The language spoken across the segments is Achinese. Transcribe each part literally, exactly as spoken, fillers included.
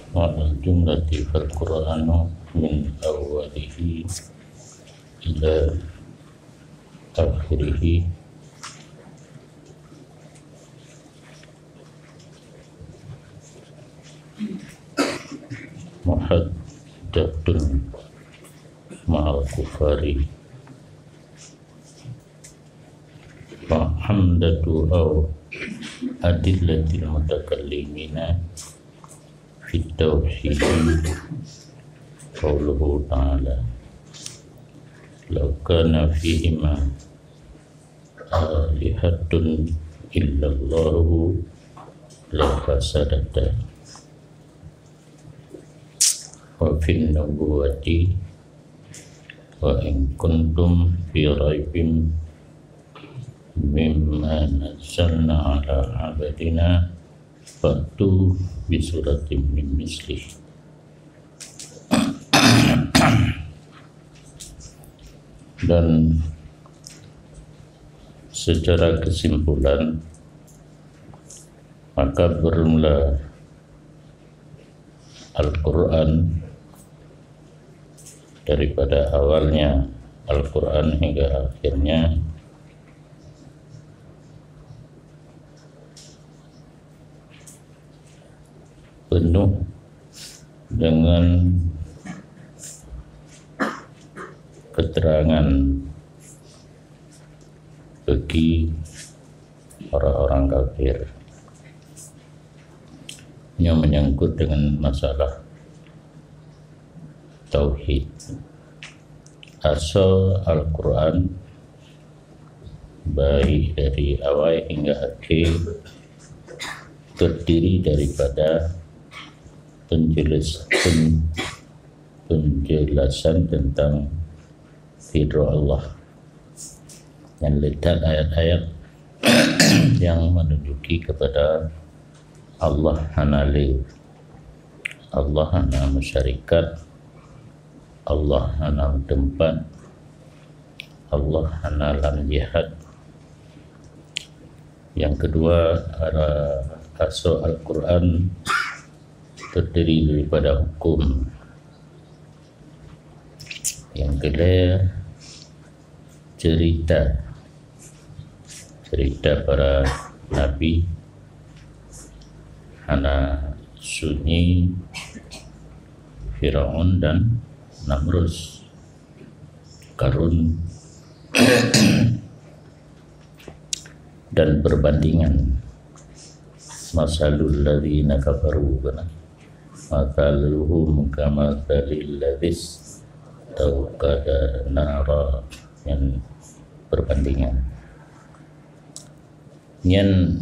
Wa al jumlati fal Qur'anu min awwalihi ila akhirihi muhaddatsun ma'al kufari. Fa amdatu au adillatil mutakallimina fit tauhid qauluhu ta'ala, "Lau kana fihima alihatun illallahu lafasadata." Wa fin nubuwati wa in kuntum fi raibin mimma nazzalna ala abdina fa'tu bi suratin min mislih. Dan secara kesimpulan, maka bermula Al-Quran, daripada awalnya Al-Quran hingga akhirnya, penuh dengan keterangan bagi orang-orang kafir. Nyoe menyangkut dengan masalah tauhid. Asoe Al-Quran, baik dari awai hingga akhé, terdiri daripada penjelas-, pen-, penjelasan tentang fitrah Allah. Dan letak ayat-ayat yang menunjuki kepada Allah hana le, Allah hana masyarikat, Allah hana tempat, Allah hana lam jihad. Yang kedua, ara-, asoe Al-Quran terdiri daripada hukum. Yang keulhèe, cerita. Cerita para nabi, hana sunyi Firaun dan Namrus, Karun, dan perbandingan. Masalul ladzina kafaru, kan? Masaluhum kamatsalil ladzis tauqada nara, nyan perbandingan. Nyan,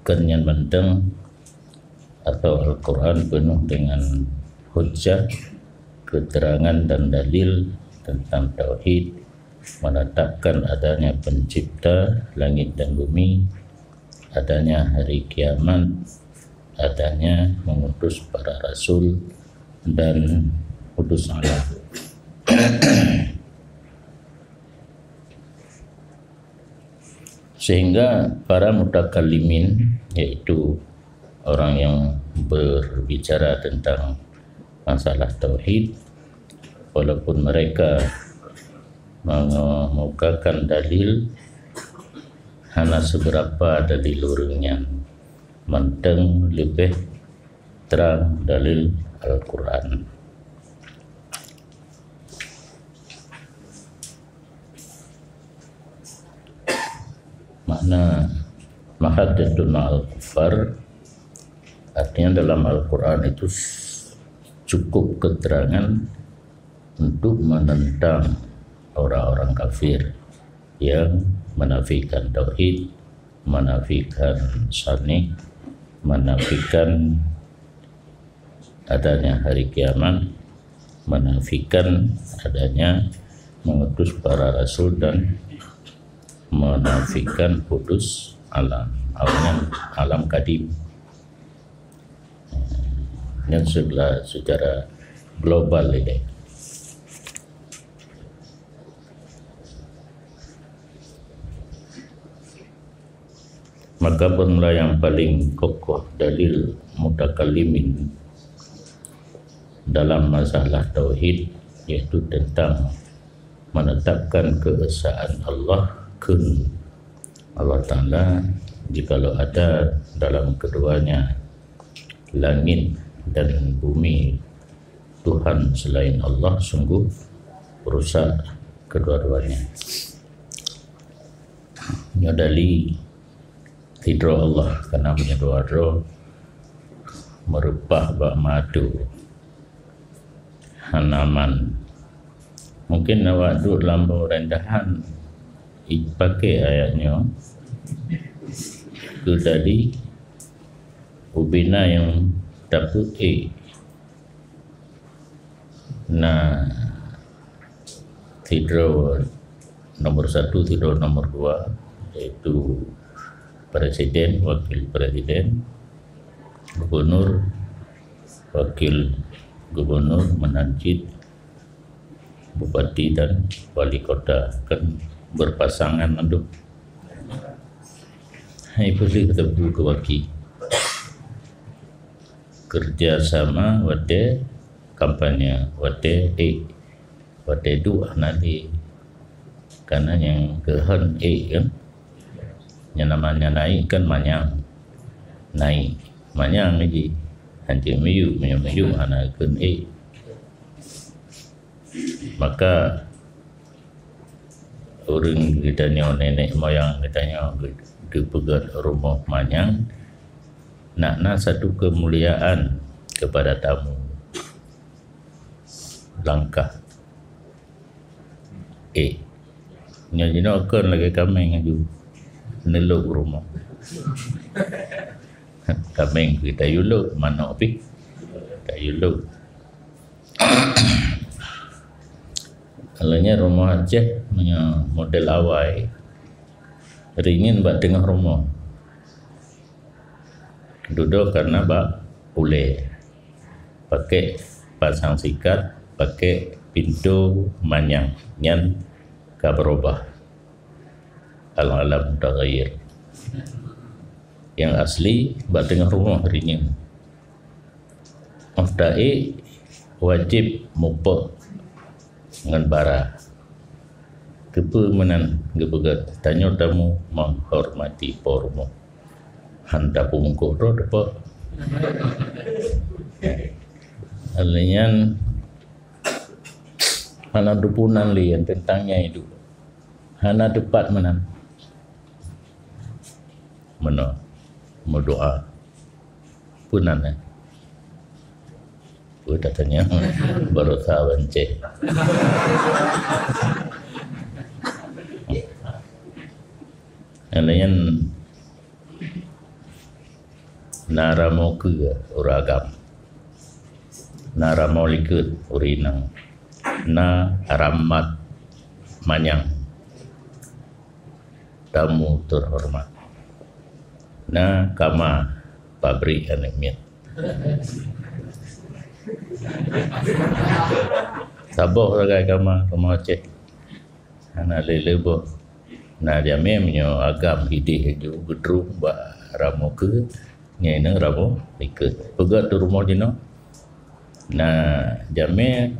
kon nyan mantong, atau Al-Quran penuh dengan hujjah, keterangan dan dalil tentang tauhid, menetapkan adanya pencipta langit dan bumi, adanya hari kiamat, adanya mengutus para rasul dan hudus alam. Sehingga para mutakallimin, yaitu orang yang berbicara tentang masalah tauhid, walaupun mereka mengemukakan dalil, hana seberapa dalil ureuëng nyan, mantong leubeh trang dalil Al-Quran. Makna mahaddatsun ma'al kufar, artinya dalam Al-Quran itu s-, cukup keterangan untuk menentang orang-orang kafir yang menafikan tauhid, menafikan sanih, menafikan adanya hari kiamat, menafikan adanya mengutus para rasul, dan menafikan hudus alam, alam, alam kadim. Nyan secara, secara global ini. Maka bermula yang paling kokoh dalil mutakallimin dalam masalah tauhid, yaitu tentang menetapkan keesaan Allah, kheun Allah Ta'ala, jikalau ada dalam keduanya, langit dan bumi, Tuhan selain Allah, sungguh rusak kedua-duanya. Nyoe dali sidroe Allah, karena meunyoe dua droe meureupah bak madu hana man. Mungkin awak duek lam pemerintahan ipake ayat nyoe, keu dali ubena nyang tapeuék. Nah, sidroe nomor satu, sidroe nomor dua, yaitu presiden, wakil presiden, gubernur, wakil gubernur, meunan cit bupati dan wali kota, kan berpasangan mandum. Hai, boleh kata bu ke waki. Kerja sama watée kampanye, watée ék, watée duek hana lé. Karena nyang keuhon ék kan, nyang namanya naik kan manyang. Naik manyang lagi. Hanjeuet miyueb, meunyoe miyueb hana kheun ék. Maka ureuëng geutanyoe, nenek moyang geutanyoe geupeugét rumoh manyang, nak na satu kemuliaan kepada tamu. Langkah ék. Nyoe jinoe kon lagée kaméng aju neulok rumoh. Kaméng pih tayue lok, manok pih tayue lok. Kalau nyan rumoh Aceh, meunyoe model awai, ringin bak teungoh rumoh. Dudoe karena bak ulée. Pakai pasang sikat, pakai pintoe manyang. Nyan ka beurubah. Alam-alam mutaghayyir. Nyang asli bak teungoh rumoh ringin. Óh taék wajéb mupok ngon bara. Keupeue meunan geupeugah, tanyoe tamu menghormati po rumoh. Han tapeumungkok droe teupok. Lheueh nyan hana teupeue nan lé nyang teuntang nyang iduek. Hana teupat meunan. Meunoe meudoa. Peue nan, eh? Peue tatanya? Baroesa banceh. Laén na ramoe keue ureuëng agam. Na ramoe likot ureuëng inong. Na ramat manyang. Tamu terhormat. Na kama pabrik aneuk miet. Saboh sagai kama, kama Aceh. Hana lé-lé boh. Na jamé meunyoe agam hidéh ju geudrong bak ramoe keue, nyan inong ramoe likot. Peugah tu rumoh jinoe. Na jamé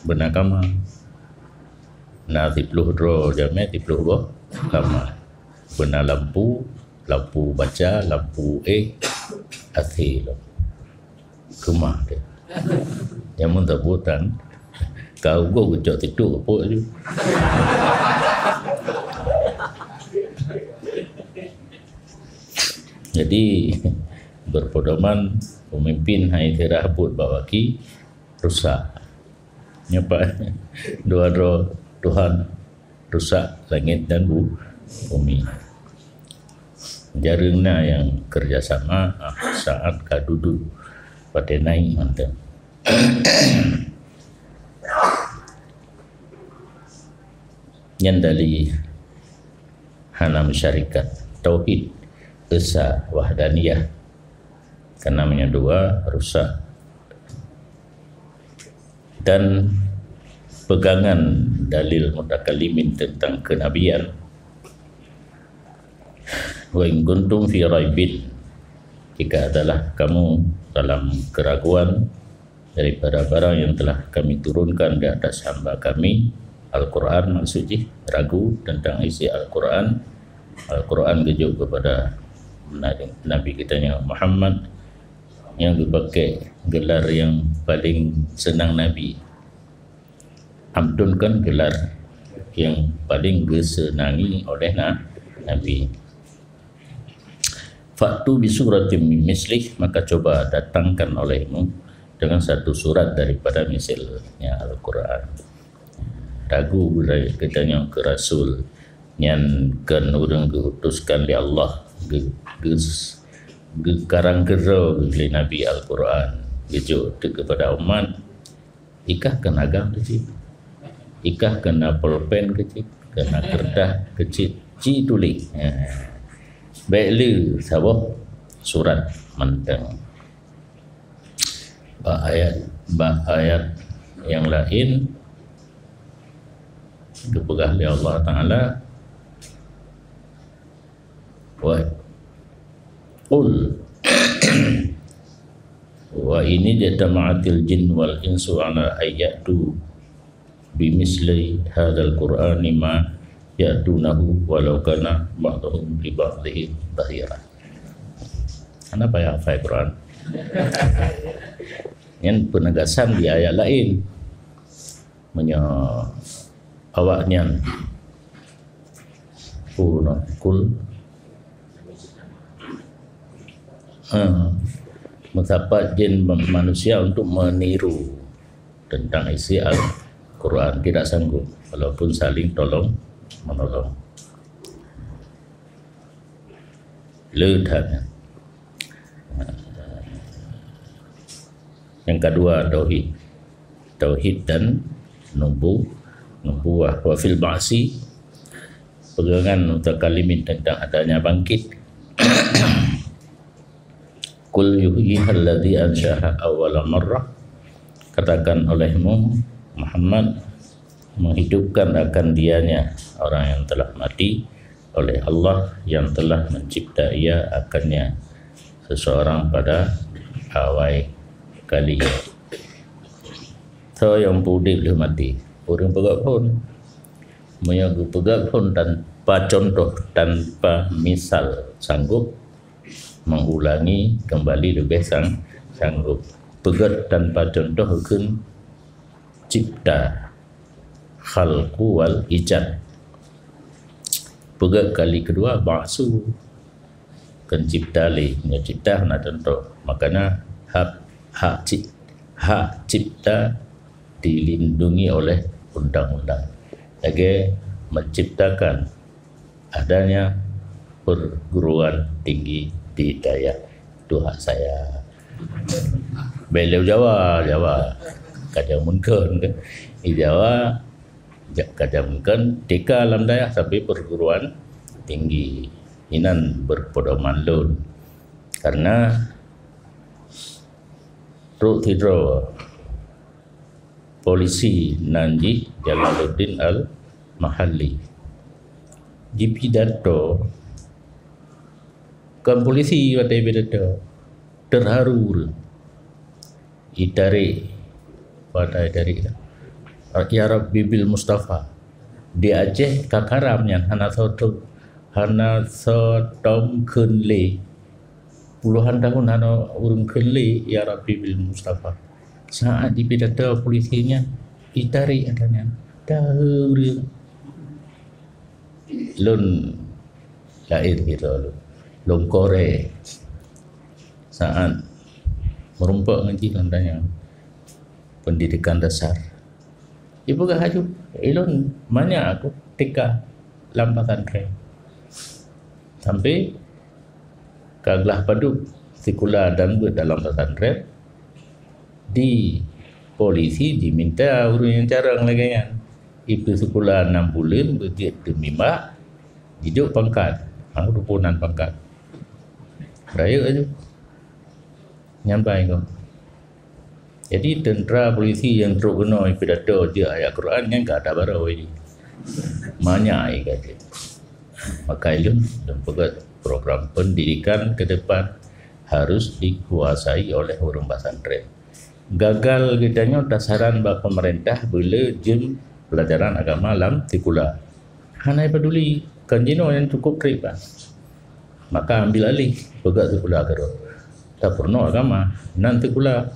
beuna kama. Na siploh droe jamé, siploh boh kama. Beuna lampu, lampu baca, lampu éh, até lom. Keumah teuh. Nyang mun tabutan, ka ugoe geucok titok keu pok ju. Jadi, berpedoman pemimpin hai tirah buet bak waki rusak. Nyoe pat dua droe Tuhan rusak langét dan bu-, bumi. Jareueng na nyang kerjasama, ah, saat ka dudoe watée naik mantong. Nyan dali hana meusyarikat, tauhid, esa, wahdaniyah. Karena meunyoe dua rusak. Dan pegangan dalil mutakalimin tentang kenabian. Wa in kuntum fi raibin, jika adalah kamu dalam keraguan, daripada barang yang telah Kami turunkan di atas hamba Kami, Al-Quran maksud jih, ragu tentang isi Al-Quran, Al-Quran geujok kepada Nabi, Nabi kita nyoe Muhammad, nyang geupaké gelar nyang paléng seunang Nabi. Abdun kan gelar nyang paléng geuseunangi oleh na-, Nabi. "Fa'tu bi suratin min mislih," maka coba datangkan olehmu dengan satu surat daripada misilnya Al-Quran. Ragu geutanyoe keu rasul nyan kon ureuëng geuutuskan lé Allah, geu-, geus-, geukarang keudroe lé Nabi Al-Quran, geujok teuk keupada umat, ikah keu agam keucit, ikah keu polpen keucit, keu keureudah keucit, ci tuléh. Ha. Bék le saboh surat mantong. Bak ayat, bak ayat nyang laén geupeugah lé Allah Taala, "Wa qul wa in ijtama'atil jin wal insu ala ayyatu bimithli hadzal Qur'ani ma ya'tunahu walau kana ba'dhuhum li ba'dhin dhahira." Kenapa ya hafai Quran? Nyan penegasan di ayat laén. Meunyoe awaknyan, oh, no, kul, eh, meusapat jin manusia untuk meniru tentang isi Al-Quran, tidak sanggup, walaupun saling tolong menolong. Le that. Yang kedua, tauhid. Tauhid dan nubu-, nubuwah. Wa fil ba'si, pegangan mutakalimin tentang adanya bangkit. "Qul yuhyiha alladzi ansyaha awwala marrah." Katakan olehmu, Muhammad, menghidupkan akan dianya orang yang telah mati oleh Allah yang telah mencipta ia akannya seseorang pada awai kali. Soe nyang peuudeb lheueh maté? Ureuëng peugöt phon. Meunyoe geupeugöt phon tanpa contoh, tanpa misal, sanggup mengulangi kembali leubeh sang-, sanggup. Peugöt tanpa contoh kheun cipta, khalqu wal ijad. Peugöt kali keudua, ba'su, kheun cipta lé. Nyoe cipta hana contoh. Makanya hak, hak cip-, hak cipta dilindungi oleh undang-undang. Lagèe menciptakan adanya perguruan tinggi di Dayah. Itu hak saya. Bèk lé Jawa, Jawa. Ka jameun kheun kan. Di Jawa, ja-, ka jameun kheun T K lam dayah sampai perguruan tinggi. Inan berpedoman lôn. Karena trok sidroe polisi nan jih Jalaluddin Al-Mahalli. Jipidato, kon polisi watèe pidato, terharu. Itarek, watèe itarek, "Ya Rabbi bil Mustafa." Di Aceh ka karam nyan, hana soe tom, hana soe tom kheun lé. Puluhan tahun hana ureuëng kheun lé, "Ya Rabbi bil Mustafa." Saat jipidato polisi nyan, itarek ata nyan. Tahe ureuëng. Lôn laén sidroe lôn. Lôn korè. Saat meurumpok ngon jih lôn tanyong pendidikan dasar. Ipeugah laju, "Ilôn manyak aku T K lam pesantren." Sampai ka glah padub sikula dan beuet dalam pesantren, di polisi jiminta ureuëng nyang carông lagèe nyan. Ipeusikula nam buleuen beujeuet teumimba, jijok pangkat. Ha, ruponan pangkat. Rayeuk laju. Nyampai kok. Jadi, tentara polisi nyang trok keunoe pidato jeuet ayat Quran nyan ka ada baroe. Manyak ai ka jeuet. Maka ilôn, lôn peugah program pendidikan ke depan harus dikuasai oleh ureuëng pesantren. Gagal geutanyoe tasaran bak peumeurintah beu le jeuem peulajaran agama lam sikula. Hana paduli, kan jinoe nyang cukup treb bah. Maka ambil alih, peugah sikula keudroe. Tapeurunoe agama, nan sikula.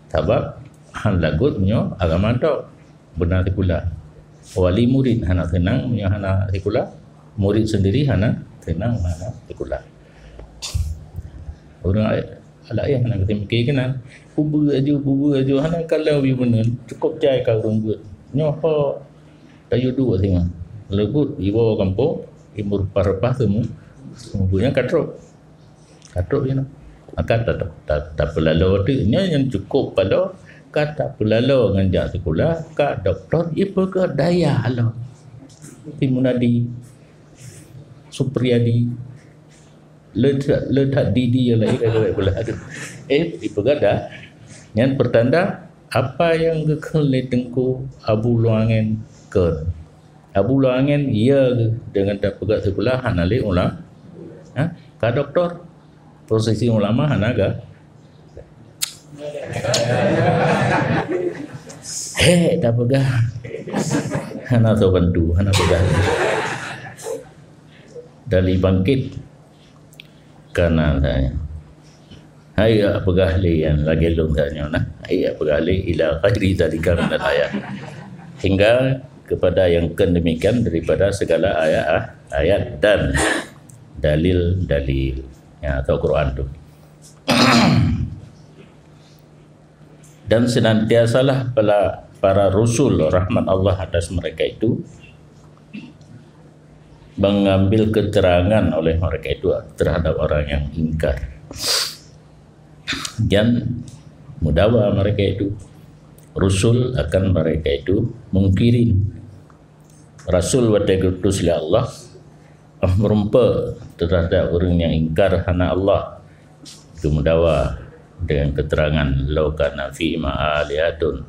Sabab han lagot meunyoe agama tok, beuna sikula. Wali murid hana seunang meunyoe hana sikula, murid sendiri hana seunang hana sikula. Ureueng laén hana geuteumiké keunan. Peubeuet aju, peubeuet aju, hana kalon wie meunan. Cukup jai ka ureueng beuet. Nyoe ho tayue duek singoh. Leugut iwoe gampông, imur reupah-reupah teumu, teumu beuet nyang ka trok. Ka trok je nyoe. Maka ta-, ta-, ta-, tapeulalo teuk. Nyoe nyang cukup paloe, ka tapeulalo ngon jak sikula, ka doktor ipeugah dayah lom. Timunadi, Supriyadi, Le that, le that Didi nyang laén ka gawét pula. Aduh. Eh, dipeugah dah. Nyan pertanda apa nyang geukheun lé Teungku Abu Luangen kheun. Abu Luangen, ya, deungon tapeugah sikula hana lé ulama. Ha? Ka doktor. Posisi ulama hana ga. Hek, tapeugah. Hana soe bantu, hana peugah. Dali bangkit. Kana saja. Hai, ya, peugah lé nyang lagèe lôn saja nah. Hai, ya, peugah lé ila ghairi zalika minal ayat. Hingga kepada yang kheun demikian daripada segala ayat, ah, ayat dan dalil-dalil. Ya, atau Quran tu. Dan senantiasalah pala-, para rasul rahmat Allah atas mereka itu mengambil keterangan oleh mereka itu terhadap orang yang ingkar. Dan meudawa mereka itu, rasul akan mereka itu mungkirin. Rasul watèe geututus lé Allah, meureumpok teuhadap ureueng nyang ingkar hana Allah, geumeudawa deungon keuterangan, "Lau kana fihima alihatun."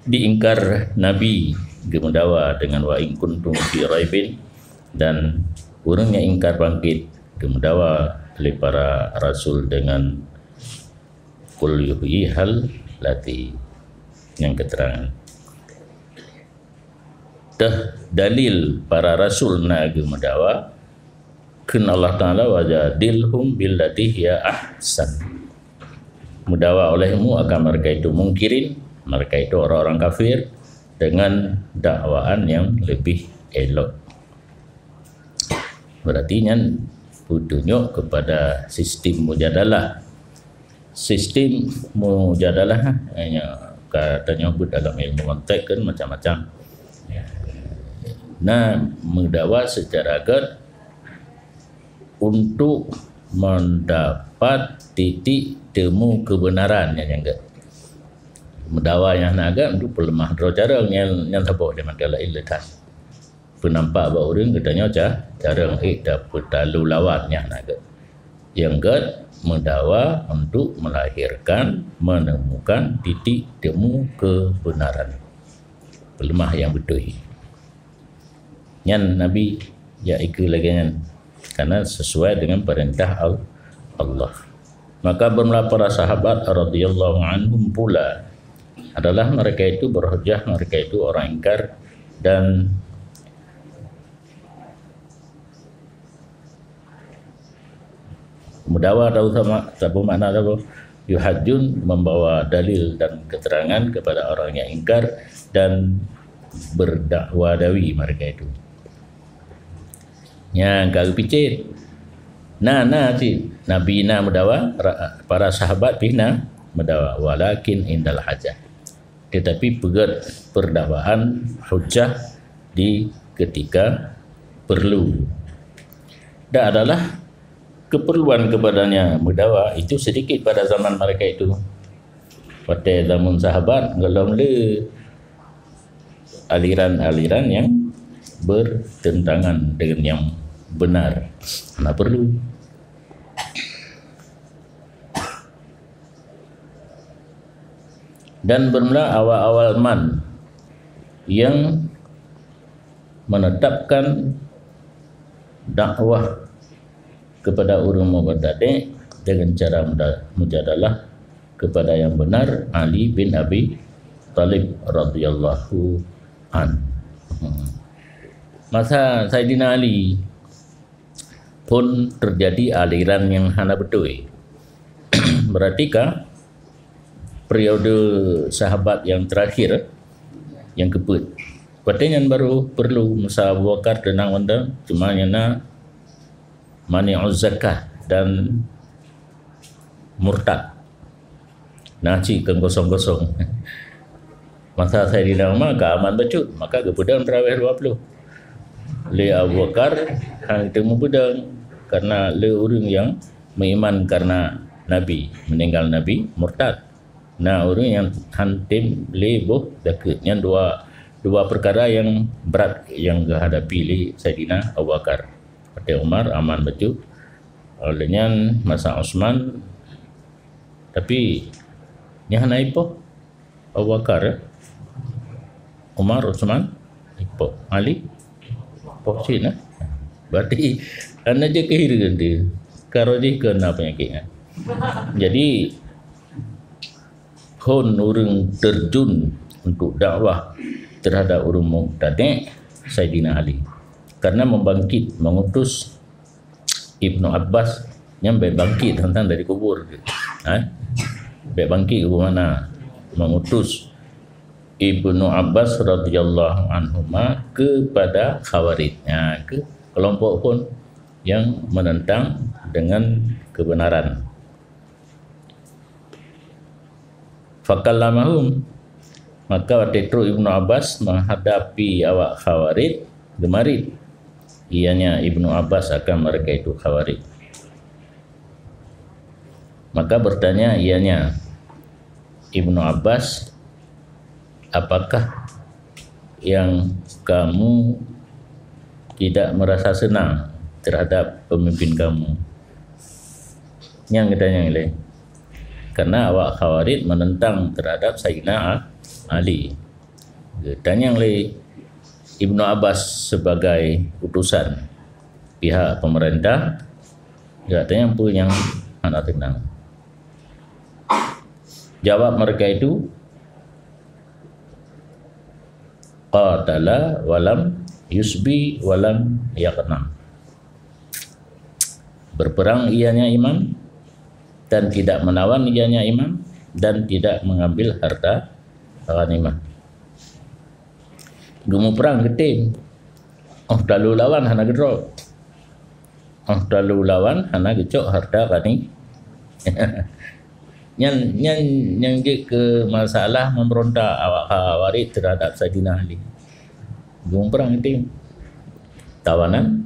Diingkar Nabi, geumeudawa deungon, "Wa in kuntum fi raibin," dan ureueng nyang ingkar bangkét, geumeudawa lé para rasul deungon, "Qul yuhyihal lati," nyang keuterangan. Teuh dalil para rasul na geumeudawa, kheun Allah Taala, "Wajadilhum billati hiya ahsan." Meudawa olehmu akan mereka itu mungkirin, mereka itu orang-orang kafir, dengan dakwaan yang lebih elok. Berarti nyan peutunjuk kepada sistem mujadalah. Sistem mujadalah, eh, nya, ka tanyoe buet dalam ilmu mantek kan macam-macam. Ya. Nah, meudawa secara gèt untuk mendapat titik temu kebenaran nyang gèt. Meudawa nyang na gèt untuk peuleumah droe carông nyang, nyang saboh di mata laén leutas. Peunampak bak ureueng geutanyoe ca-, carông ék tapeutalu lawan nyang na gèt. Nyang gèt meudawa untuk melahirkan, menemukan titik temu kebenaran. Peuleumah nyang beutôi. Nyan Nabi jak ikeue lagèe nyan, karena sesuai dengan perintah Al-, Allah. Maka bermula para sahabat radhiyallahu anhum pula adalah mereka itu berhujjah, mereka itu orang ingkar, dan meudawa tahu sama, tahu makna tahu. Yuhajjun, membawa dalil dan keterangan kepada orang yang ingkar dan berdakwa dawi mereka itu. Nyang ka geupicit. Na, na cit. Nabi na meudawa, ra-, para sahabat pih na meudawa. Walakin indal hajah. Tetapi peugèt perdakwaan hujjah di ketika perlu. Dan adalah keperluan kepadanya meudawa itu sedikit pada zaman mereka itu. Watèe zaman sahabat, golom le aliran-aliran yang bertentangan dengan yang benar. Hana perlu. Dan bermula awal-awal man yang menetapkan dakwah kepada ureueng mubtadi' dengan cara muda-, mujadalah kepada yang benar, Ali bin Abi Thalib radhiyallahu an. Hmm. Masa Saidina Ali pun terjadi aliran yang hana beutôi. Berarti ka periode sahabat yang terakhir, yang keupeuet. Watèe nyan baru perlu, masa Abu Bakar teunang mantong, cuma nyang na mani'uz zakah dan murtad. Nah, cit keu kosong-kosong. Masa Saidina Umar ka aman bacut, maka geupeudong tarawih dua puluh. Lé Abu Bakar hana teuma peudong, karena lé ureueng nyang meuiman karena Nabi, meuninggai Nabi, murtad. Na ureueng nyang han tem lé boh zakeuet. Nyan dua, dua peukara nyang brat nyang geuhadapi lé Saidina Abu Bakar. Watèe Umar aman bacut. Lheueh nyan masa Utsman, tapi nyan hana ipoh. Abu Bakar, ya? Umar, Utsman, ipoh. Ali, ipoh cit, nah. Berarti hana jeuet keu hireuen dia. Ka roh jih keu na peunyakét nyan. Jadi, phon ureueng terjun untuk dakwah terhadap ureueng mubtadi', Saidina Ali. Karena membangkit, mengutus Ibnu Abbas nyan bèk bangkit teuntang dari kubur. Ha? Bèk bangkit kubur mana? Mengutus Ibnu Abbas radhiyallahu anhuma kepada Khawarij. Ha, ke kelompok phon yang menentang dengan kebenaran. Fakallamahum, maka watèe trok Ibnu Abbas menghadapi awak Khawarij, geumarit ianya Ibnu Abbas akan mereka itu Khawarij. Maka bertanya ianya, Ibnu Abbas, apakah yang kamu tidak merasa senang terhadap pemimpin kamu? Nyan geutanyong lé. Karena awak Khawarij menentang terhadap Saidina Ali. Geutanyong lé Ibnu Abbas sebagai utusan pihak pemerintah, geutanyong peue nyang hana tenang. Jawab mereka itu, qatala walam yusbi walam yaghnam. Berperang ianya imam dan tidak melawan ianya imam dan tidak mengambil harta ghanimah. Geumuprang geutem. Oh, talu lawan hana geudroe. Oh, talu lawan hana geucok harta ghani. Nyan, nyan, nyan jeuet keu masalah memberontak awak Khawarij terhadap Saidina Ali. Geumuprang geutem. Tawanan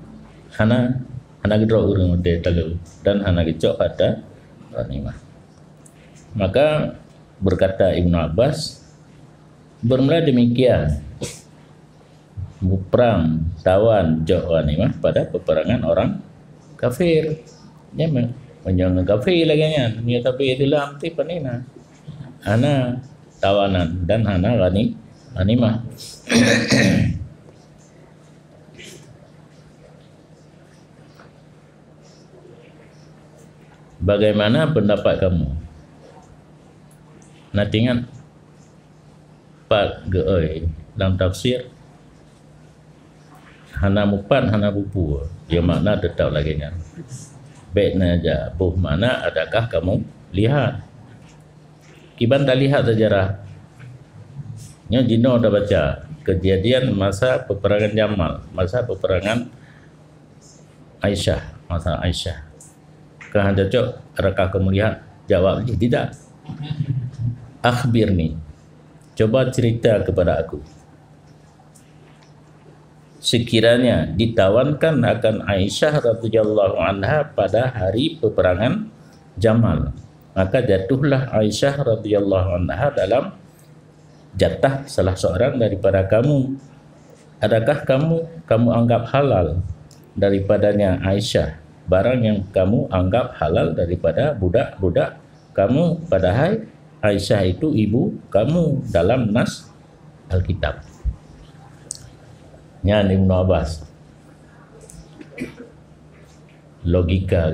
hana, hana geudroe ureueng watèe talu dan hana geucok harta ghanimah. Maka berkata Ibnu Abbas, bermula demikian, muprang, tawan, jok ghanimah pada peperangan orang kafir. Nyan me-, meunyoe ngon kafir lagèe nyan, meunyoe kafir Islam ti pane na? Hana tawanan dan hana ghani-, ghanimah. Bagaimana pendapat kamu? Na teuingat pat geuh oi lam tafsir? Hana mupat, hana bupu. Ya, makna teutap lagèe nyan. Bèk na jak boh makna, adakah kamu lihat? Kiban talihat sejarah. Nyoe jinoe tabaca kejadian masa peperangan Jamal, masa peperangan Aisyah, masa Aisyah. Ka han cocok, adakah kamu lihat? Jawab jih tidak. Akhbirni, coba cerita kepada aku. Sekiranya ditawankan akan Aisyah radhiyallahu anha pada hari peperangan Jamal, maka jatuhlah Aisyah radhiyallahu anha dalam jatah salah seorang daripada kamu. Adakah kamu, kamu anggap halal daripadanya Aisyah, barang yang kamu anggap halal daripada budak-budak kamu, padahai Aisyah itu ibu kamu dalam nas Alkitab? Nyan Ibnu Abbas. Logika.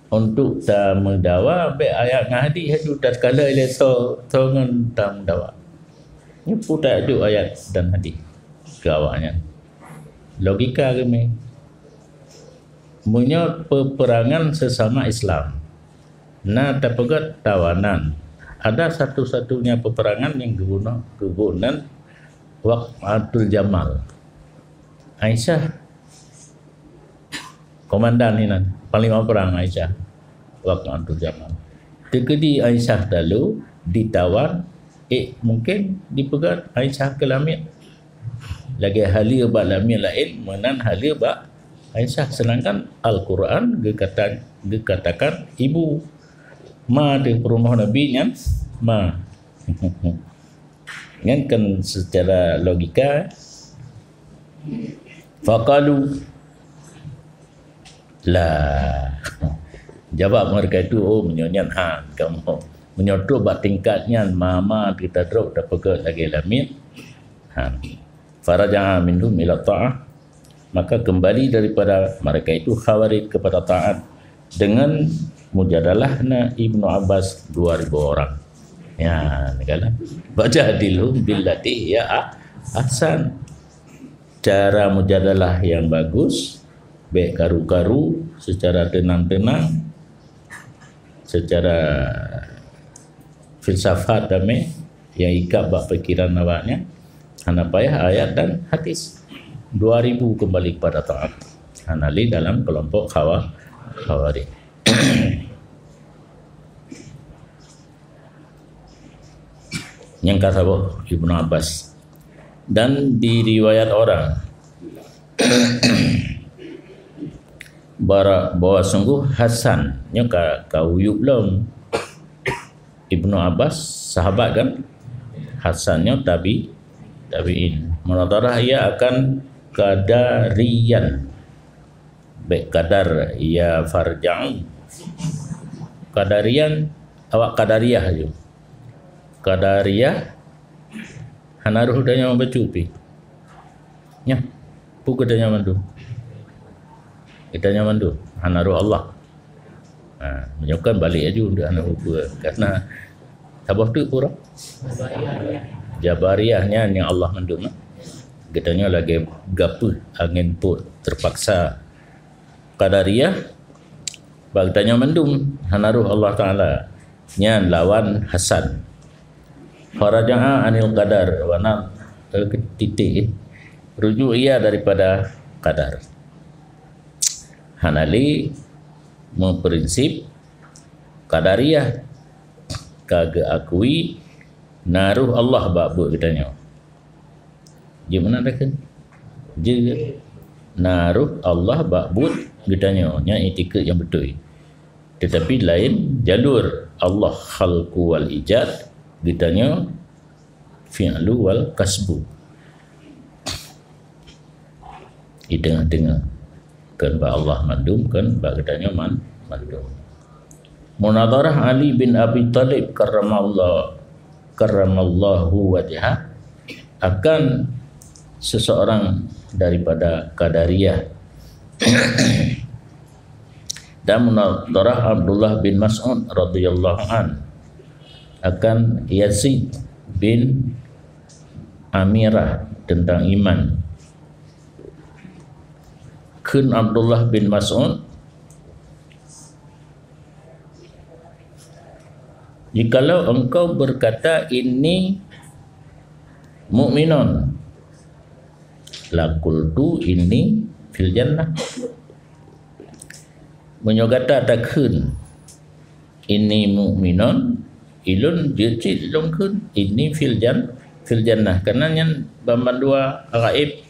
Untuk tameudawa, bèk ayat ngon hadis aju, tatkala ilèe soe, soe ngon tameudawa. Nyoe peue tajok ayat dan hadis keu awaknyan. Logika geumè. Meunyoe peperangan sesama Islam, na tapeugèt tawanan, ada satu-satunya peperangan nyang geuguno-, geugunan Waqatul Jamal. Aisyah komandan inan, panglima perang Aisyah, Waqatul Jamal. Teukeudi Aisyah talu, ditawan, eh, mungkin dipeugah Aisyah keu lamiet. Lagèe haleue bak lamiet laén, meunan haleue bak Aisyah. Sedangkan Al-Quran geukata-, geukatakan ibu. Ma di peurumoh Nabi nyan, ma. Nyan kan secara logika. Faqalu, la. Jawab mereka itu, "Oh, meunyoe nyan han kamoe. Meunyoe trok bak tingkat nyan, ma-ma kita trok tapeugèt lagèe lamiet." Han. Faraja'a minhum ila ta'ah. Maka kembali daripada mereka itu Khawarij kepada taat dengan mujadalahnya Ibnu Abbas dua ribu orang. Ya, kan? Wajadilhum billati hiya ah-, ahsan. Cara mujadalah yang bagus, bèk karu-karu, secara tenang-tenang, secara filsafat damai yang ikab bak pikiran awaknyan, hana payah ayat dan hadis. Dua ribu kembali kepada taat. Hana lé dalam kelompok khawa-, Khawarij. Nyang ka saboh Ibnu Abbas. Dan diriwayat orang bara-, bahwa sungguh Hasan nyoe ka, ka uyueb lom. Ibnu Abbas sahabat kan? Hasan nyoe tabi-, tabi'in. Munadharah ia akan Qadariyan. Bèk Qadar, ya farja'u. Qadariyan, awak Qadariyah aju. Qadariyah, hana roh tanyoe bacut pih. Nyan, peue geutanyoe mandum? Geutanyoe mandum, hana roh Allah. Ha, meunyoe kan balek aju untuk hana peue. Karena saboh teuk pura. Jabariyah nyan nyang Allah mandum, eh. Geutanyoe lagèe gapeuh angén pôt terpaksa. Qadariyah, bak geutanyoe mandum hana roh Allah Taala. Nyan lawan Hasan. Faraja'a anil qadar, wa na-, eh, titik, eh. Rujuk ia daripada qadar. Hana lé meuprinsip Qadariyah ka geuakui na roh Allah bak buet geutanyoe. Jeuet meunan takheun? Jeuet. Na roh Allah bak buet geutanyoe, nyan itikeuet nyang beutôi. Teutapi laén jalur, Allah khalqu wal ijad, geutanyoe fi'lu wal kasbu. Di teungoh-teungoh. Kon bak Allah mandum, kon bak geutanyoe man-, mandum. Munadharah Ali bin Abi Thalib karramallah-, karramallahu wajhah akan seseorang daripada Qadariyah. Dan munadharah Abdullah bin Mas'ud radhiyallahu an akan Yazid bin Amirah tentang iman. Kheun Abdullah bin Mas'ud, "Jikalau engkau berkata, 'Inni mu'minun,' laqultu, 'Inni fil jannah.'" Meunyoe gata takheun, "Inni mu'minun," ilôn jeuet cit lôn kheun, "Inni fil jan-, fil jannah." Karena nyan bandua gaib.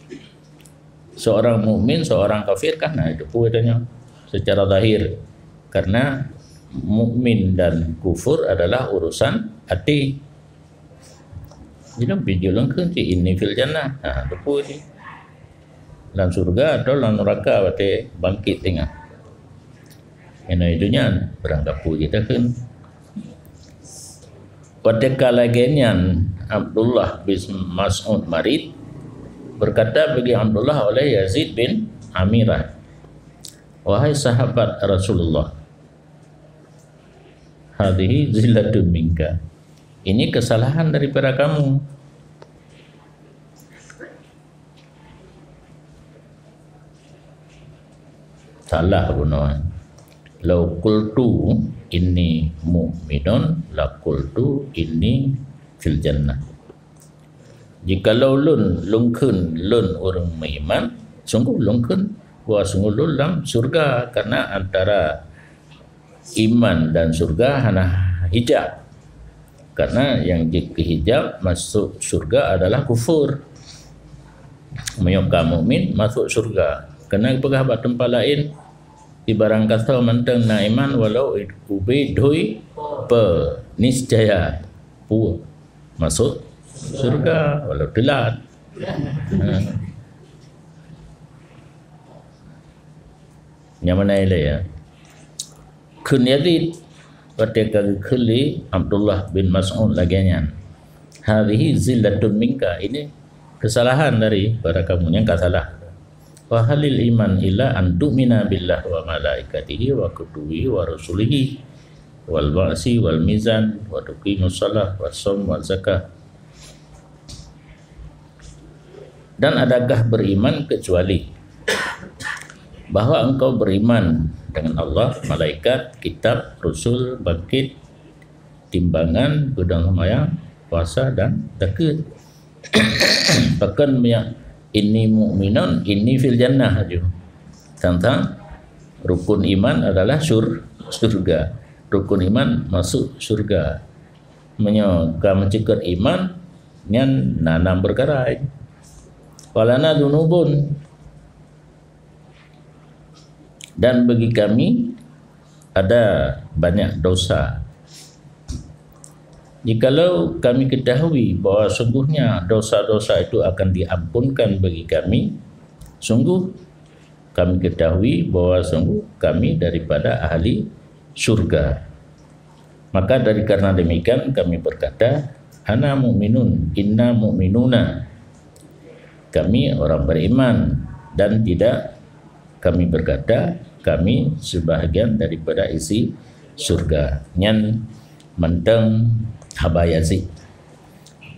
Seorang mukmin, seorang kafir kan, nah, itu pun katanya secara zahir. Karena mukmin dan kufur adalah urusan hati. Jadi, bijulung kheun cit, "Inni fil jannah." Ha, tu pun ni. Lam syurga atau lam neraka watèe bangkit teungoh. Inoe dunia, barang gapu jih takheun. Watèe ka lagèe nyan Abdullah bin Mas'ud marit, berkata bagi Abdullah oleh Yazid bin Amirah, "Wahai sahabat Rasulullah, Hadhihi zillatun minka. Ini kesalahan daripada kamu. Salah bunoe. Lau qultu inni mu'minun, la qultu inni fil jannah. Jikalau lôn, lôn kheun lôn ureuëng meuiman, sungguh lôn kheun bahwa sungguh lôn lam syurga, karena antara iman dan syurga hana hijab. Karena nyang jeuet keu hijab masuk syurga adalah kufur. Meunyoe ka mukmin, masuk syurga. Karena geupeugah bak teumpat laén, "Di barang gasoe mantong na iman walau ubé dhui pe, niscaya peue masuk syurga walau teulat." Ha. Nyang meunan ilée, ya. Kheun Yazid, watée ka geukheun lé Abdullah bin Mas'ud lagée nyan, "Hadhihi zillatun minka, ini kesalahan daripada kamu, nyang ka salah." "Wa halil iman illa an tu'mina billah wa malaikatihi wa kutubihi wa rusulihi wal ba'si wal mizan wa tuqimus shalah wa shaum wa zakah." Dan adakah beriman kecuali bahwa engkau beriman dengan Allah, malaikat, kitab, rasul, bangkit, timbangan, gudang sembahyang, puasa dan zakat? Pakon mia inni mu'minun, inni fil jannah aju. Tentang rukun iman adalah sur, surga. Rukun iman masuk surga. Meunyoe ka meuceukeut iman, nyan na nam peukara. "Walana dzunubun," dan bagi kami ada banyak dosa. Jikalau kami ketahui bahwa sungguhnya dosa-dosa itu akan diampunkan bagi kami, sungguh kami ketahui bahwa sungguh kami daripada ahli syurga. Maka dari karena demikian kami berkata, "Ana mu'minun, inna mu'minuna." Kami orang beriman dan tidak kami berkata, "Kami sebahagian daripada isi syurga." Nyan mantong haba Yazid.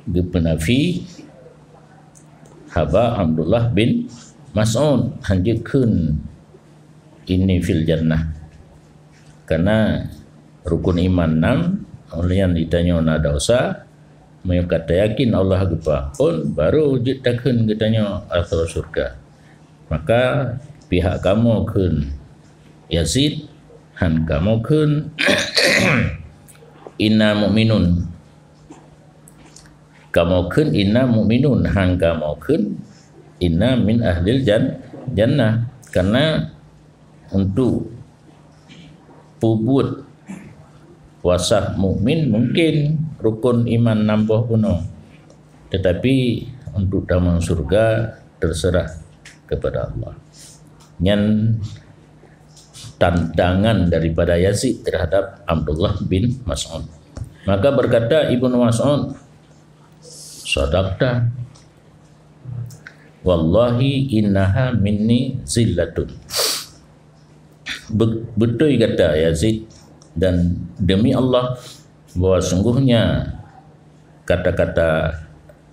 Geupeunafi haba Abdullah bin Mas'ud, hanjeuet kheun, "Inni fil jannah." Karena rukun iman nam, uleh nyan geutanyoe na dosa, meunyoe ka tayakin Allah geupeuampon, baru jeuet takheun geutanyoe asoe syurga. Maka pihak kamoe kheun Yazid, han kamoe kheun, "Inna mu'minun." Kamoe kheun, "Inna mu'minun," han kamoe kheun, "Inna min ahlil jan-, jannah." Karena untuk peubuet wasah mukmin mungkin rukun iman nam boh bunoe, tetapi untuk tamong syurga terserah kepada Allah. Nyan tantangan daripada Yazid terhadap Abdullah bin Mas'ud. Maka berkata Ibnu Mas'ud, "Sadaqta. Wallahi innaha minni zillatun." Be-, beutôi kata Yazid, dan demi Allah, bahwa sungguhnya kata-kata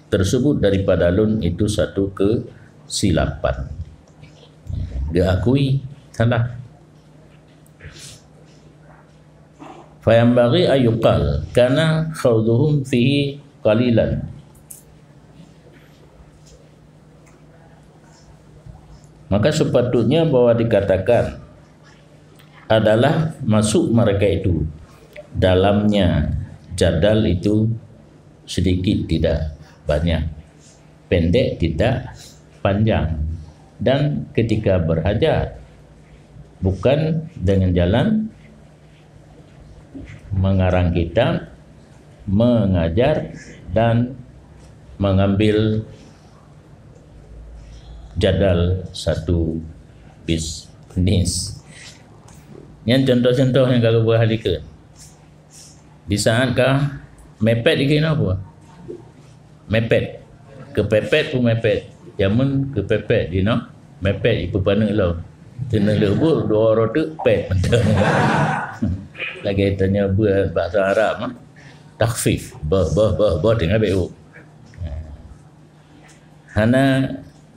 tersebut daripada lôn itu satu kesilapan. Geuakui salah. "Fayanbaghi an yuqal, kana khawduhum fihi qalilan." Maka sepatutnya bahwa dikatakan adalah masuk mereka itu dalamnya jadal itu sedikit tidak banyak, pendek tidak panjang, dan ketika berhajat, bukan dengan jalan mengarang kitab, mengajar, dan mengambil jadal satu bisnis. Nyan contoh-contoh nyang ka geupeugah dikeue. Di saat ka mepet dikeue na peue? Mepet. Keupepet peue mepet. Jameun keupepet jinoe mepet jipeupaneuk lom. Teuneuh leuh buet dua uroe teuk pet mantong. Lagèe tanyoe beuet bahasa Arab mah, takhfif. Beuh, beuh, beuh, beuh, tinggai beu. Hana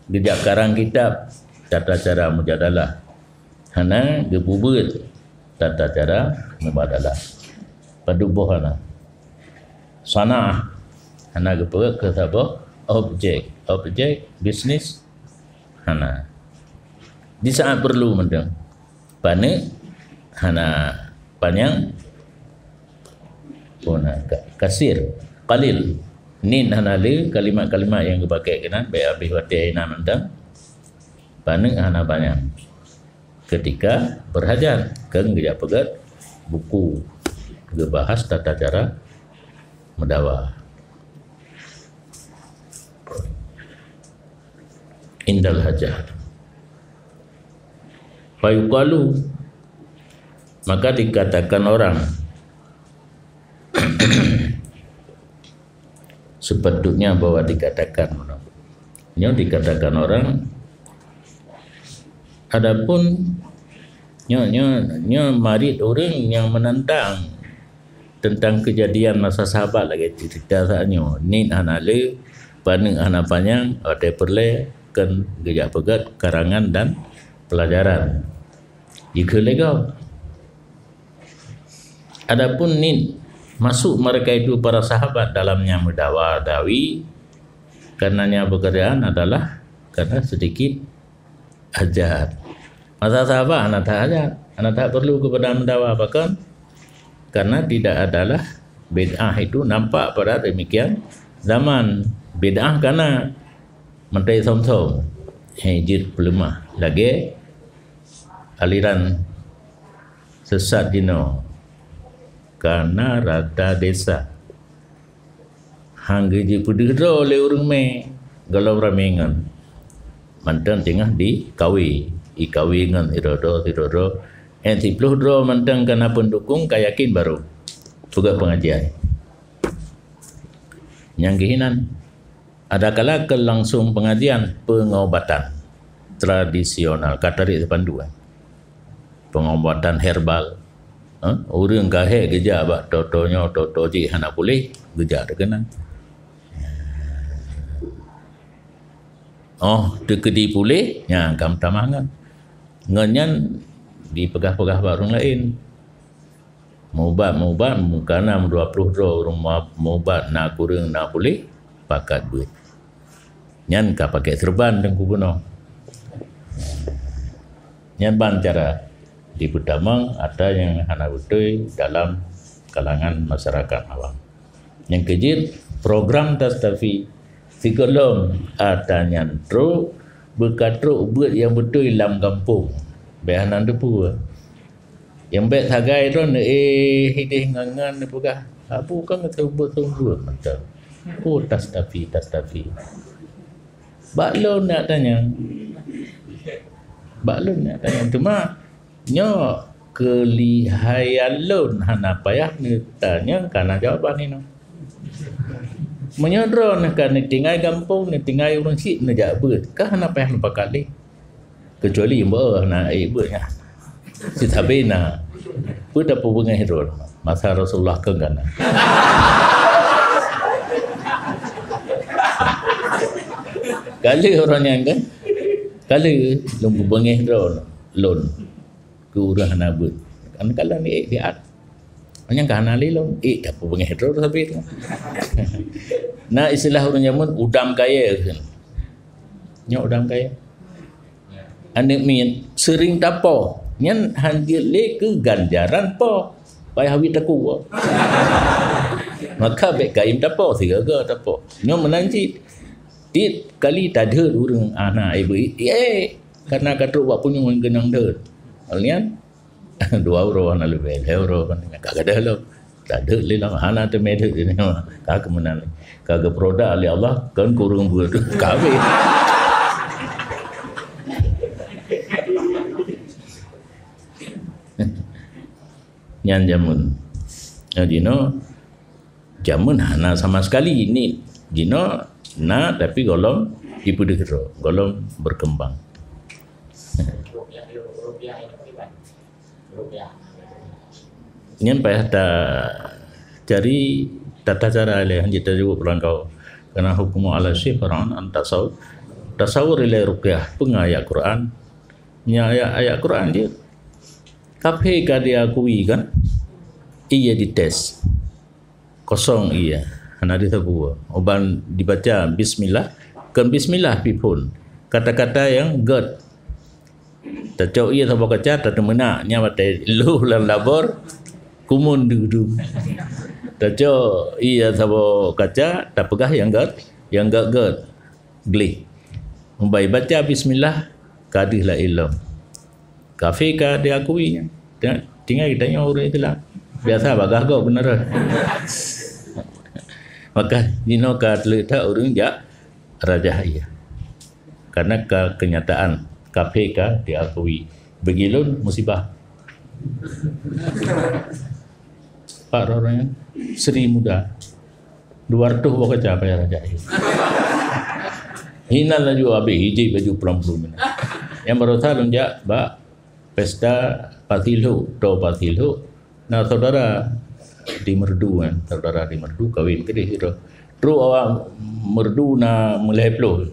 geujak karang kitab tata cara mujadalah. Hana geupeubuet tata cara mubadalah. Padub boh hana. Sanaah hana geupeubuet keu saboh objek. Objek bisnis hana. Di saat perlu mantong. Paneuk hana panyang, oh, na, ka-, kasir, qalil. Nit hana le, kalimat-kalimat nyang geupakè keunan, bèk habéh watèe inan mantong. Paneuk hana panyang. Ketika berhajat, kheun geujak peugèt buku geubahas tata cara meudawa. Indal hajah. Fayuqalu, maka dikatakan orang, sepatutnya bahwa dikatakan orang. Nyoe dikatakan orang, adapun nyoe, nyoe, nyoe marit ureueng nyang menantang teuntang keujadian masa sahabat lagèe ceurita saat nyoe. Nit hana le, paneuk hana panyang, watèe peureulèe kheun geujak peugèt karangan dan pelajaran. Jikheun lé gob. Adapun nit masuk mereka itu para sahabat dalam nyang meudawa-dawi, karenanya pekerjaan adalah karena sedikit hajat. Masa sahabat hana that hajat, hana that perlu kepada meudawa, pakon? Karena tidak adalah bid'ah itu nampak pada demikian zaman. Bid'ah kana meutai som-som, hai jeuet peuleumah lagèe aliran sesat jinoe kana rata desa. Han geujeuet peudeuh droe lé ureueng mè, gohlom ramé ngon. Mantong teungoh dikawé, ikawé ngon sidroe-droe, sidroe-droe. Eh, siplôh droe mantong kana peundukung ka yakin barô peugèt pengajian. Nyang keuh inan, adakala keu langsung pengajian pengobatan tradisional, ka tarék spanduk, eh. Pengobatan herbal. Eh, ureueng ka hék geujak bak toto nyoe, toto jih hana puléh, geujak teuh keunan. Oh, teukeudi puléh, nyan ka meutamah ngon. Ngon nyan dipeugah-peugah bak ureueng laén. Meubat-meubat, meukana meudua ploh droe ureueng meubat, na kureueng, na puléh, pakat beuet. Nyan ka pakèk seureuban Teungku bunoe. Nyan ban cara jipeutamong atra nyang hana beutôi dalam kalangan masyarakat awam. Nyang keujeuet, program Tastafi sigohlom atra nyan trok, beuka trok beuet nyang beutôi lam gampông. Bèk hana teupeue. Nyang bèk sagai droe, eh, hideh ngon-ngon neupeugah, "Abu kan geuseumeubeuet-seumeubeuet mantong." Oh, Tastafi, Tastafi. Bak lôn neutanyong. Bak lôn neutanyong. Teuma nyoe keulihaian lôn, hana payah neutanyong, kana jawaban inoe. Meunyoe droeneuh ka neutinggai gampông, neutinggai ureueng syik neujak beuet, ka hana payah neupakat lé. Keucuali meu'oh na ék beuet nyan. Sitabe na. Peue tapeubeungéh droe masa Rasulullah keu gana. Kali ureueng nyan kan? Kali lôn peubeungéh droe lôn. Keu ureueng hana beuet. Kan kalau ni ék siat. Nyang ka hana lé lom, eh, tapeubeungéh droe sabe tu. Na istilah ureueng jameun udam kayèe. Nyoe udam kayèe. Aneuk miet seuring tapo. Nyan han jeuet lé keu ganjaran po. Payah wit takue. Maka bèk kayém tapo, sigaga tapo. Nyoe meunan cit. Tiep kali tadheuet ureueng hana ibu, eh, karena ka trok bak punyueng geunang deuet. Nyan Dua uroe hana leubeh, lhèe uroe kan ka gadôh lom. Tadeuet lé lom, hana teumé deuet lé nyoe. Ka keumeunan, ka geuprodak lé Allah, kon kureueng beuet. Ka habéh. Nyan jameun. Nyan jinoe, jameun hana sama sekali ni. Jinoe na, tapi gohlom jipeudeuh droe, gohlom berkembang. Nyan payah ta cari tata cara ilée hanjeuet tajaweueb peulangkau. Karena hukumu ala syifran an tasawur. Tasawur ilée ruqyah peungayak Quran. Nya ayat-ayat Quran dia. Kafé ka diakui kan? Iya dites. Kosong iya. Hana disapeue. Uban dibaca bismillah. Kon bismillah pi phon. Kata-kata yang gét. Tacok iya saboh kaca, tateumeunak. Nya watée lhôh lam labor, kumun dudu. Tacok iya saboh kaca, tapeugah yang gét, yang gét-gét. Gleh. Ubai baca bismillah, ka deuh laén lom. Kafé ka diakui nyan. Tinggai, tinggai geutanyoe ureuëng Islam. Biasa bagaih gob keuneurah. Maka jinoe ka teuleuek that ureuëng jak rajah iya. Karena ka kenyataan kafé ka diakui. Bagi lôn musibah. Pak orang Sri Muda. Dua ratus boh kaca payah rajah. Hinan laju habéh, ijik baju pulang belum. Yang baru salah jak bak pesta Pasilhok, to Pasilhok. Nah, saudara di Merdu kan, saudara di Merdu kawin keudeh itu. Trok awak Merdu na meulhèe ploh.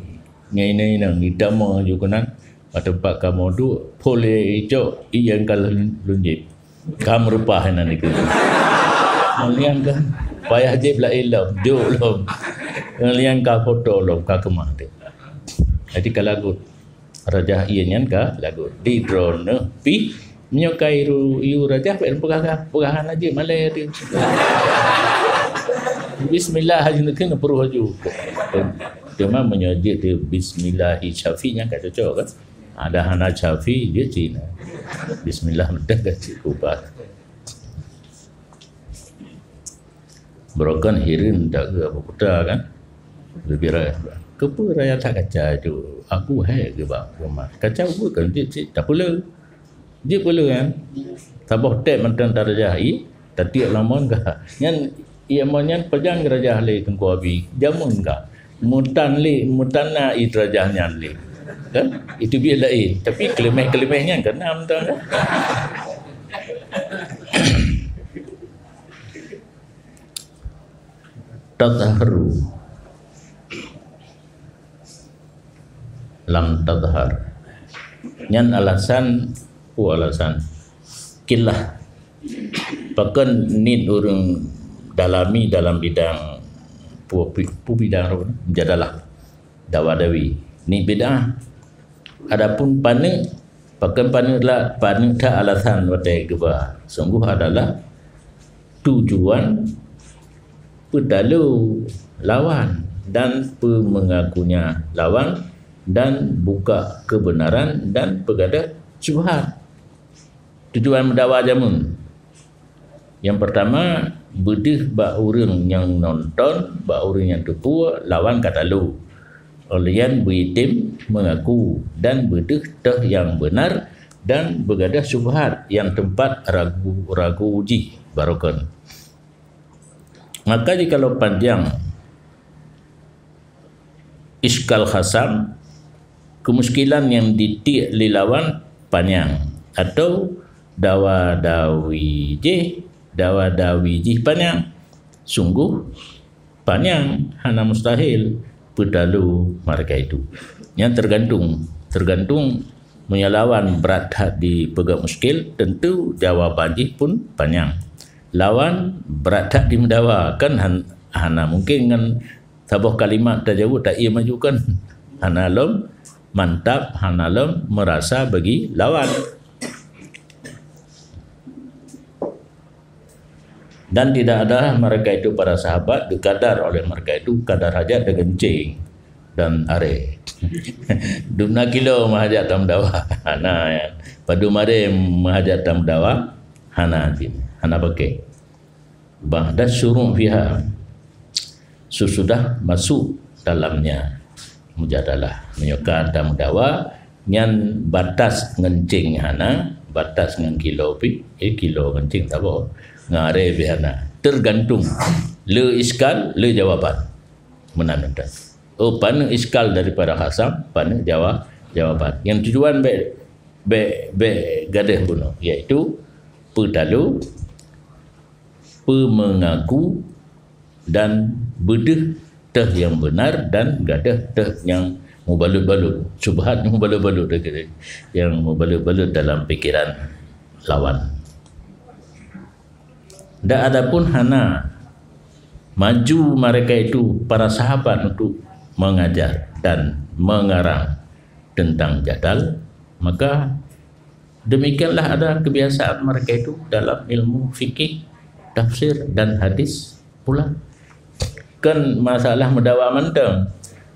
Ngai-ngai nang idama ju keunan. Bak teumpat kamoe duek, phôn lé icok, i nyang ka lôn, lôn jieb. Ka meureupah inan dikeue. Meulian kan, payah jieb laén lom, jok lom. Meulian ka foto lom, ka keumah deh. Jadi ka lagot. Rajah iya nyan ka lagot. Di droeneuh pih, meunyoe ka iru, iru rajah, bèk peugah, peugah hana jeuet malèe teuh. Bismillah haji neukheun peuruh aju. Teuma meunyoe jeuet teuh bismillahi syafi nyan ka cocok kan? Ada hana syafi, jeuet cina. Bismillah meudah ka cit kubat. Beurokon hireuen tak ke apa puta kan? Lebih raya. Keupeu raya that kaca tu? Aku hai ke bak rumah. Kaca bukan cit-cit tak pula. Jeuet peuleueh kan? Saboh tép mantong tarajah ie, tatiek lam mon ka. Nyan ie mon nyan pajan geurajah lé Teungku Abi. Jameun ka. Meutan lé, meutan na ie tarajah nyan lé. Kan? Itu biet laén. Tapi keuleumeh-keuleumeh nyan kan na mantong kan? Tadhharu. Lam tadhhar. Nyan alasan, peue alasan? Killah. Pakon niet ureuëng dalami dalam bidang, peue, peue bidang, mujadalah. Dawa-dawi. Niet bid'ah. Adapun paneuk, pakon paneuk la-, paneuk that alasan watèe geuba. Sungguh adalah tujuan peutalo lawan dan peumeungakunya lawan dan buka keubeunaran dan peugadôh syubhat. Tujuan meudawa jameun. Nyang peurtama, beudeuh bak ureuëng nyang nonton, bak ureuëng nyang teupeue lawan ka talo. Óh lheueh nyan beuitem meungaku dan beudeuh toh nyang beunar dan beugadôh syubhat nyang teumpat ragu-ragu jih, barokon. Maka jikalau panjang iskal khasam, keumuskilan nyang ditiek lé lawan panyang, atau dawa-dawi jih, dawa-dawi jih panyang. Sungguh panyang, hana mustahil peutalo marka itu. Nyan teugantung, teugantung meunyoe lawan brat that dipeugah muskil, tentu jawaban jih pun panyang. Lawan brat that dimeudawa, kan han-, hana mungken ngon saboh kalimat tajaweueb ta ie maju kan. Hana lom mantap, hana lom meurasa bagi lawan. Dan tidak ada mereka itu para sahabat dikadar oleh mereka itu kadar hajat dan kencing dan are. Dumna kilo meuhajat tameudawa. Hana ya. Padum are meuhajat tameudawa. Hana jin. Hana pakai. Ba'da syuru' fiha, sesudah masuk dalamnya mujadalah. Meunyoe ka tameudawa, nyan batas ngencing hana, batas ngon kilo pi, eh, kilo ngencing saboh. Ngon are pi hana. Tergantung le iskal, le jawaban. Meunan mantong. Oh, paneuk iskal daripada khasam, paneuk jawa-, jawaban. Nyang tujuan bèk, bèk, bèk gadôh bunoe, yaitu peutalo, peumeungaku dan beudeuh teuh nyang beunar dan gadôh teuh nyang mubalot-balot, syubhat nyang mubalot-balot, nyang mubalot-balot dalam pikeran lawan. Dan adapun hana maju mereka itu, para sahabat, untuk mengajar dan mengarang tentang jadal, maka demikianlah ada kebiasaan mereka itu dalam ilmu fikih, tafsir, dan hadis pula. Kan masalah meudawa mantong,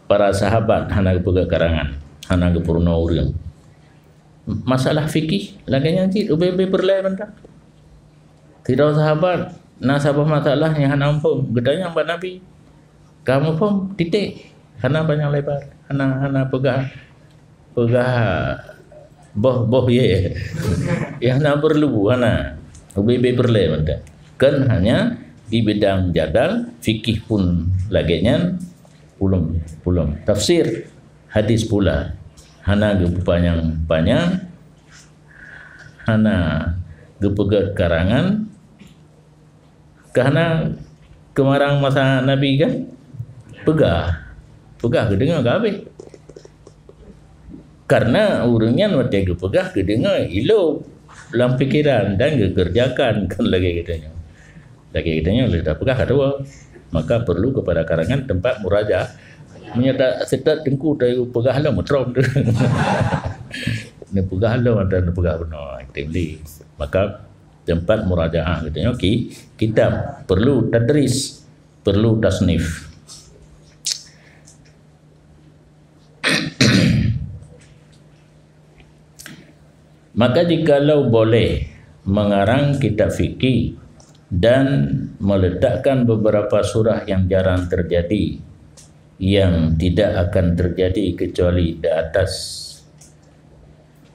para sahabat hana geupeugah karangan, hana geupeurunoe ureuëng. Masalah fikih lagée nyan cit, ubé-ubé peureulée mantong. Sidroe sahabat na saboh masalah nyang hana muphom, geutanyong bak Nabi. Ka muphom titek, hana panyang lebar, hana, hana peugah, peugah boh-boh ye. Nyang hana perlu, hana. Ubé-ubé peureulée mantong. Kan hanya di bidang jadal, fikih pun lagée nyan, ulum, ulum tafsir hadis pula. Hana geupanyang-panyang, hana geupeugét karangan, ka hana keumarang masa Nabi kan? Peugah. Peugah geudeungoe ka habéh. Karena ureuëng nyan watée geupeugah geudeungoe ilop lam pikeran dan geukeureujakan, kan lagée geutanyoe. Lagée geutanyoe lé tapeugah ka tuwoe. Maka perlu kepada karangan tempat murajaah. Meunyoe ta-, seutôt teungku teupeugah lom, meutrôm tu. Neupeugah lom atau neupeugah bunoe, tem lé. Maka tempat murajaah geutanyoe ki-, kitab, perlu tadris, perlu tasnif. Maka jikalau boleh mengarang kitab fikih dan meletakkan beberapa surah yang jarang terjadi, yang tidak akan terjadi kecuali di atas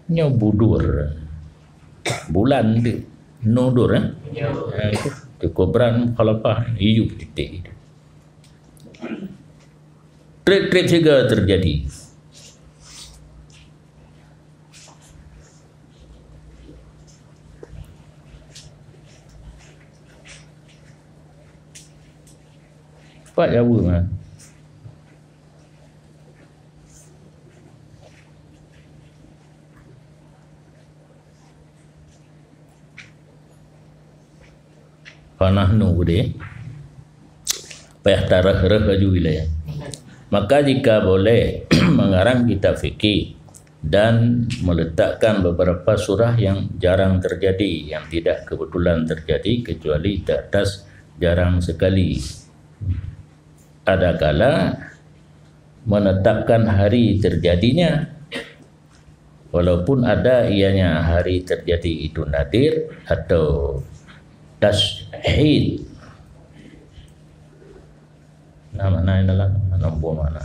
nyoe budur. Bulan tu nudur, eh? Ya. Ha, itu. Cukup berat mukhalafah. Iyup titik itu. Treb-treb siga terjadi. Cepat jaweueb, ha. Fa nahnu geude. Payah tareuh-reuh laju ilée. Maka jika boleh mengarang kitab fikih dan meletakkan beberapa surah yang jarang terjadi, yang tidak kebetulan terjadi kecuali di atas jarang sekali. Adakala menetapkan hari terjadinya, walaupun ada ianya hari terjadi itu nadir atau tasyhid. Nah, makna dalam, mana buah makna?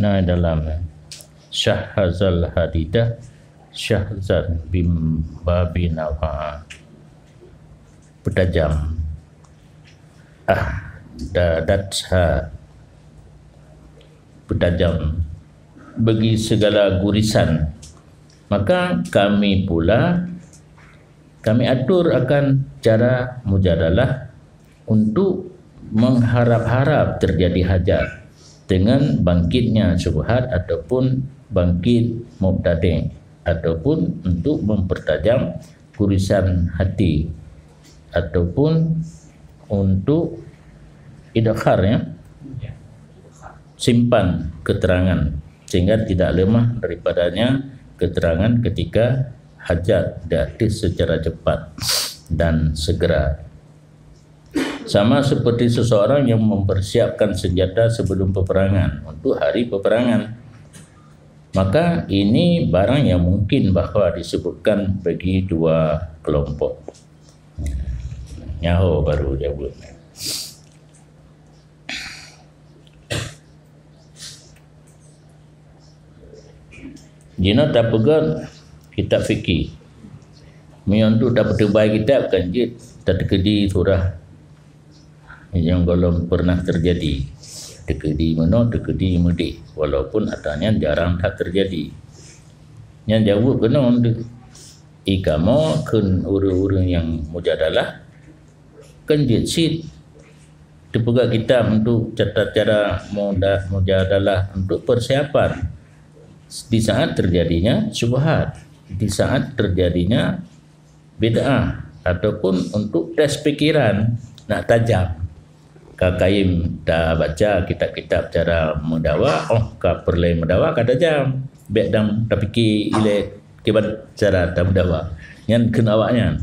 Nah, dalam syahhazal hadidah, syahzan bim babi nawa. Peutajam. Ah, dadatha. Peutajam bagi segala gurisan. Maka kami pula, kami atur akan cara mujadalah untuk mengharap-harap terjadi hajat dengan bangkitnya syubhat ataupun bangkit mubtadi', ataupun untuk mempertajam gurisan hati, ataupun untuk idkhar, ya, simpan keterangan sehingga tidak lemah daripadanya keterangan ketika hajat diateueh secara cepat dan segera. Sama seperti seseorang yang mempersiapkan senjata sebelum peperangan untuk hari peperangan. Maka ini barang yang mungkin bahwa disebutkan bagi dua kelompok. Nyaho baru jaweueb. Jinoe tapeugét kitab fikih. Meunyoe untuk tapeuteubai kitab kan jeuet tateukeudi surah nyang gohlom pernah terjadi. Teukeudi meunoe, teukeudi meudeh, walaupun atra nyan jarang that terjadi. Nyan jaweueb keunoe, i kamoe kheun ureuëng-ureuëng nyang mujadalah, kan jeuet cit teupeugah kitab untuk tata cara muda-, mujadalah untuk persiapan di saat terjadinya syubhat, di saat terjadinya bid'ah, ataupun untuk tes pikiran nak tajam. Ka kayém tabaca kitab-kitab cara meudawa, oh ka peureulée meudawa ka tajam. Bék dang tapike ilée kiban cara tameudawa. Nyan kheun awaknyan.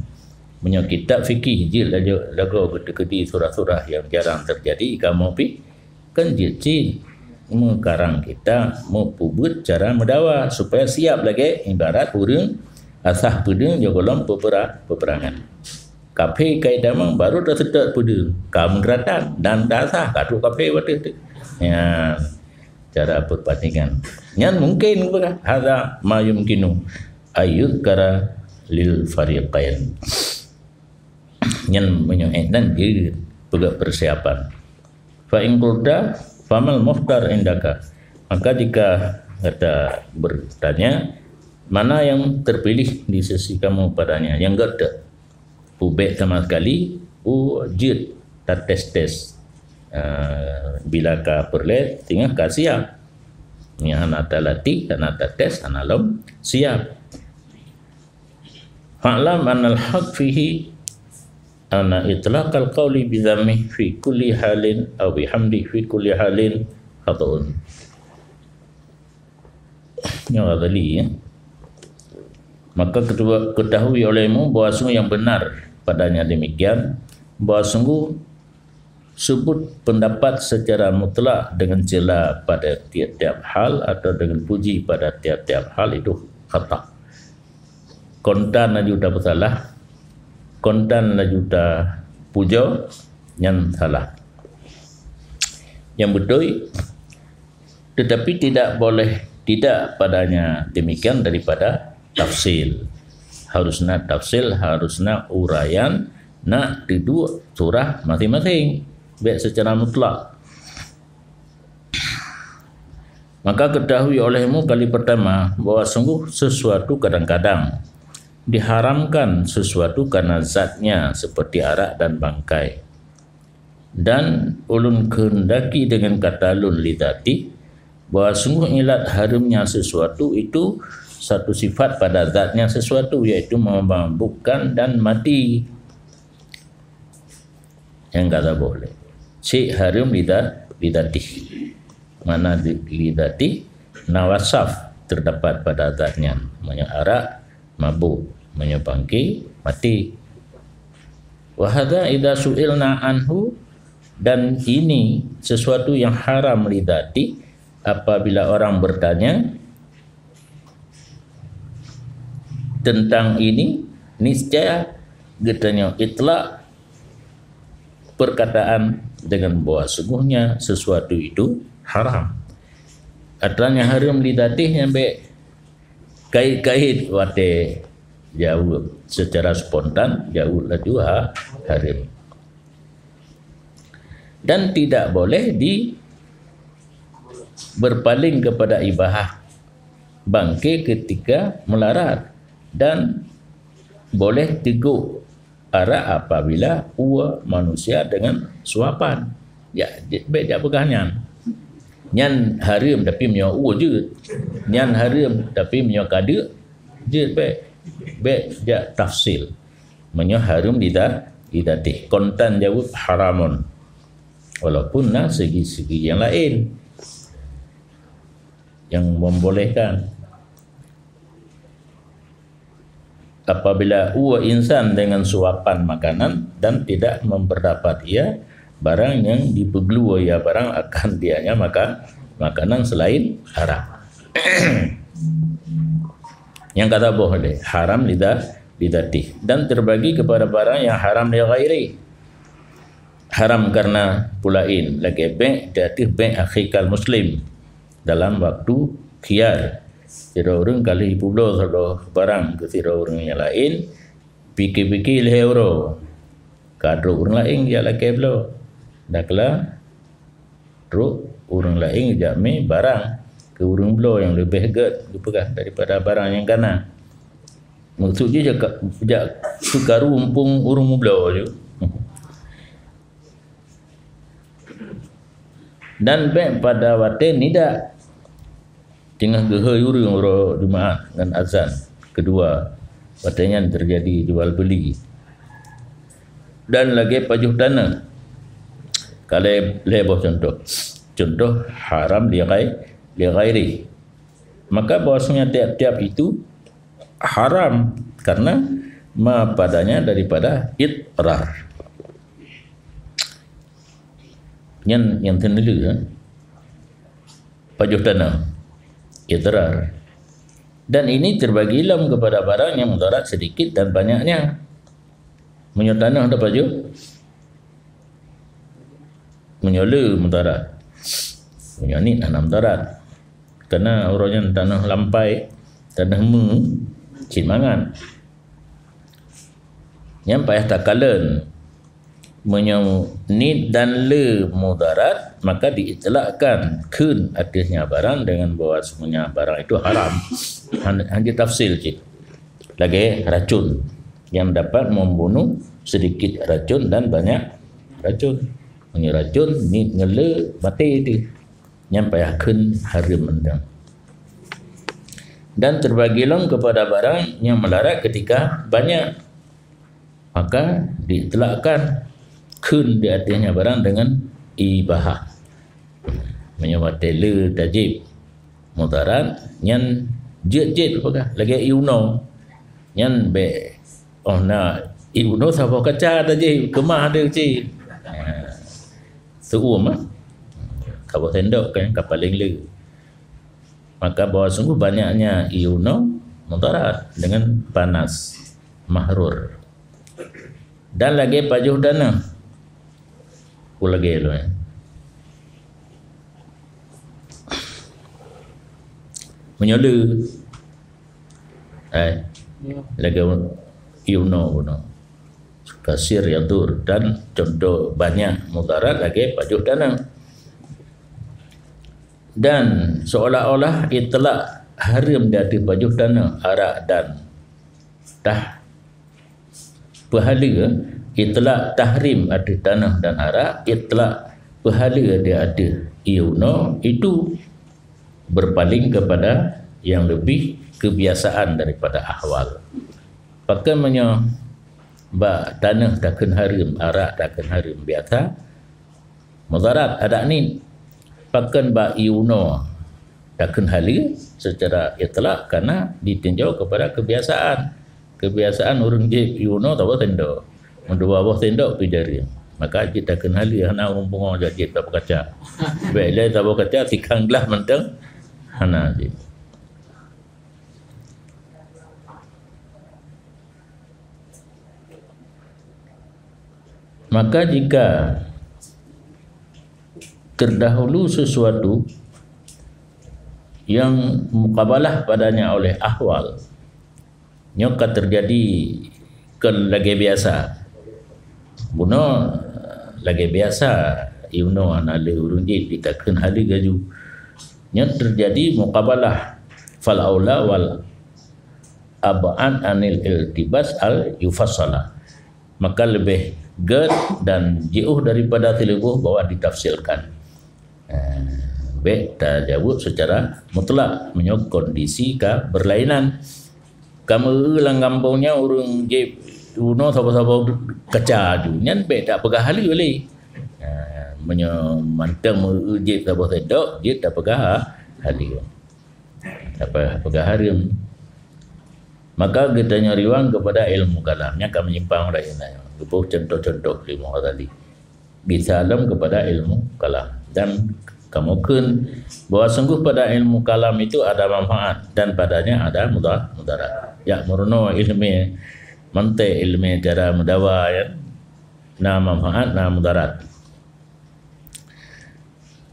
Meunyoe kitab fikih jeuet lagoe, lagoe geuteukeudi surah-surah nyang jarang terjadi, kamoe pih kan jeuet cit meukarang kitab, meupeubuet cara meudawa supaya siap lagée ibarat ureuëng asah peudeueng jih gohlom peupera-, peuperangan. Kaphé ka itamong baru taseutôt peudeueng, ka meugeuratan dan tasah ka trok kaphé watée teuh. Nyan cara peubandingan. Nyan mungken peugah, hadza ma yumkinu ayyuzkara lil fariqain. Nyan meunyoe eh, dan jeuet peugah persiapan. Fa in qulta, famal mukhtar indaka? Maka jika gata bertanya, mana yang terpilih di sisi kamu padanya? Nyang gata ubek sama sekali, u jeuet tates-tes. Ah, bila ka peureulée, singoh ka siap. Nyan hana talatih, hana tates, hana lom siap. Fa'lam annal haq fihi anna itlaqal qawli bi dzammi fi kulli halin aw bi hamdi fi kulli halin khata'un. Nyoe Ghazali, ya. Maka ketua-, ketahui olehmu bahwa sungguh yang benar padanya demikian, bahwa sungguh sebut pendapat secara mutlak dengan cela pada tiap-tiap hal atau dengan puji pada tiap-tiap hal itu khata. Kontan laju tapeusalah, kontan laju tapuja, nyan salah. Yang betul, tetapi tidak boleh tidak padanya demikian daripada tafsil. Harus na tafsil, harus na uraian, na tuduek surah masing-masing. Baik secara mutlak. Maka ketahui olehmu kali pertama bahwa sungguh sesuatu kadang-kadang diharamkan sesuatu karena zatnya seperti arak dan bangkai. Dan ulôn kehendaki dengan kata lôn li dzati, bahwa sungguh ilat hareuemnya sesuatu itu satu sifat pada zatnya sesuatu, yaitu memabukkan dan mati. Nyang ka saboh lé. Cit hareuem li dza-, li dzatih. Makna di, li dzatih, na wasaf terdapat pada zat nyan. Meunyoe arak, mabuk. Meunyoe bangke, mati. Wa hadza idza su'ilna anhu, dan ini sesuatu yang haram li dzatih, apabila orang bertanya tentang ini, niscaya geutanyoe itlak perkataan dengan bahwa sungguhnya sesuatu itu haram. Atra nyang hareuem li dzatih nyan bék kait-kait watée jaweueb secara spontan, jaweueb laju ha-, hareuem. Dan tidak boleh di berpaling kepada ibahah bangke ketika melarat, dan boleh teguh arak apabila ua manusia dengan suapan. Ya, bék jak peugah nyan. Nyan hareuem tapi meunyoe ua jeuet. Nyan hareuem tapi meunyoe kadeuk jeuet bék. Bék jak tafsil. Meunyoe hareuem li dza-, li dzatih, kontan jaweueb haramun. Walaupun na segi-segi nyang laén nyang membolehkan. Apabila ua insan dengan suapan makanan dan tidak memperdapat ia barang yang dipeuglu ia barang akan dianya maka makanan selain haram. Nyang ka saboh lé, haram li dza-, li dzatih. Dan terbagi kepada barang yang haram li ghairi. Haram karena peue laén, lagée bék di ateueh bék akhikal muslim dalam waktu khiyar. Sidroe ureuëng ka lheueh jipeubloe saboh barang keu sidroe ureuëng nyang laén, pike-pike lhée uroe, ka trok ureuëng laén jak lakée bloe. Dakla trok ureuëng laén jak mé barang keu ureuëng bloe nyang leubeh gét geupeugah daripada barang nyang kana. Maksud jih jak, jak peukaru mumpung ureuëng meubloe ju. Dan bék pada watée nida teungoh geuhôi ureuëng uroe Jumaat ngon azan keudua, watée nyan teujadi jual beuli. Dan lagée pajoh tanoh. Ka lhée, lhée boh cuntoh. Cuntoh haram li ghai-, li ghairi. Maka bahwasanya tiap-tiap itu haram karena ma padanya daripada idrar. Nyan nyang teuneuleue, eh. Pajoh tanoh. Idrar. Dan ini terbagi lom kepada barang yang mudarat sedikit dan banyaknya. Meunyoe tanoh tapajoh, meunyoe le mudarat. Meunyoe niet hana mudarat. Karena uroe nyan tanoh lampai, tanoh meu, cit mangat. Nyan payah takalon. Meunyoe niet dan le mudarat, maka diitlakkan kheun ateueh nyan barang dengan bahwa semuanya barang itu haram. Han, han jeuet tafsil cit. Lagée racun yang dapat membunuh sedikit racun dan banyak racun. Meunyoe racun niet ngon le maté teuh. Nyan payah kheun hareuem mantong. Dan terbagi lom kepada barang yang melarat ketika banyak, maka diitlakkan kheun di ateueh nyan barang dengan ibahah. Meunyoe watée le tajib mudarat, nyan jeuet-jeuet peugah lagée ié unoe. Nyan bék, oh, na ié unoe saboh kaca tajib, keumah ada cit. Ha. Seuuem, ah. Saboh sendok kan ka paleng le. Maka bahwa sungguh banyaknya ié unoe mudarat dengan panas, mahrur. Dan lagée pajoh tanoh. Ku lagée lôn, eh. Meunyoe le, eh, lagée ié unoe bunoe. Kasir yadur dan cuntoh banyak mudarat lagée pajoh tanoh. Dan seolah-olah itlak hareuem di ateueh pajoh tanoh, arak dan tah peuhaleue, itlak tahrim ateueh tanoh dan arak, itlak peuhaleue di ateueh ié unoe, itu berpaling kepada yang lebih kebiasaan daripada ahwal. Pakon meunyoe bak tanoh takheun hareuem, arak takheun hareuem biasa, mudarat adak nit. Pakon bak ié unoe takheun haleue secara itlak karena ditinjau kepada kebiasaan. Kebiasaan ureuëng jieb ié unoe saboh sendok. Meudua boh sendok pih jareueng. Maka jeuet takheun haleue hana ureuëng pungo jak jieb saboh kaca. Bék lé saboh kaca sikang glah mantong hana jih. Maka jika terdahulu sesuatu yang mukabalah padanya oleh ahwal, nyoe ka teujadi kon lagée biasa. Bunoe lagée biasa, ié unoe hana le ureuëng jieb, takheun haleue laju. Nyoe teujadi mukabalah, fal aula wal ab'ad anil iltibas al yufassala. Maka leubeh gét dan jiôh daripada sileubôh bahwa ditafsilkan. Eh, bék tajaweueb secara mutlak meunyoe kondisi ka beurlainan. Ka meu-eu lam gampông nyan ureuëng jieb unoe saboh-saboh kaca aju, nyan bék tapeugah haleue lé. Eh, meunyoe mantong meu-eu jieb saboh sendok, jeuet tapeugah haleue. Apa, peugah hareuem. Maka geutanyoe riwang keupada ilmu kalam nyang ka meunyimpang dari nyan. Geuboh cuntoh-cuntoh lé Imam Ghazali. Gisa lom keupada ilmu kalam. Dan kamoe kheun bahwa sungguh pada ilmu kalam itu ada manfaat dan padanya ada muda-, mudarat. Jak meurunoe ileumé mantek, ileumé cara meudawa, ya, na manfaat, na mudarat.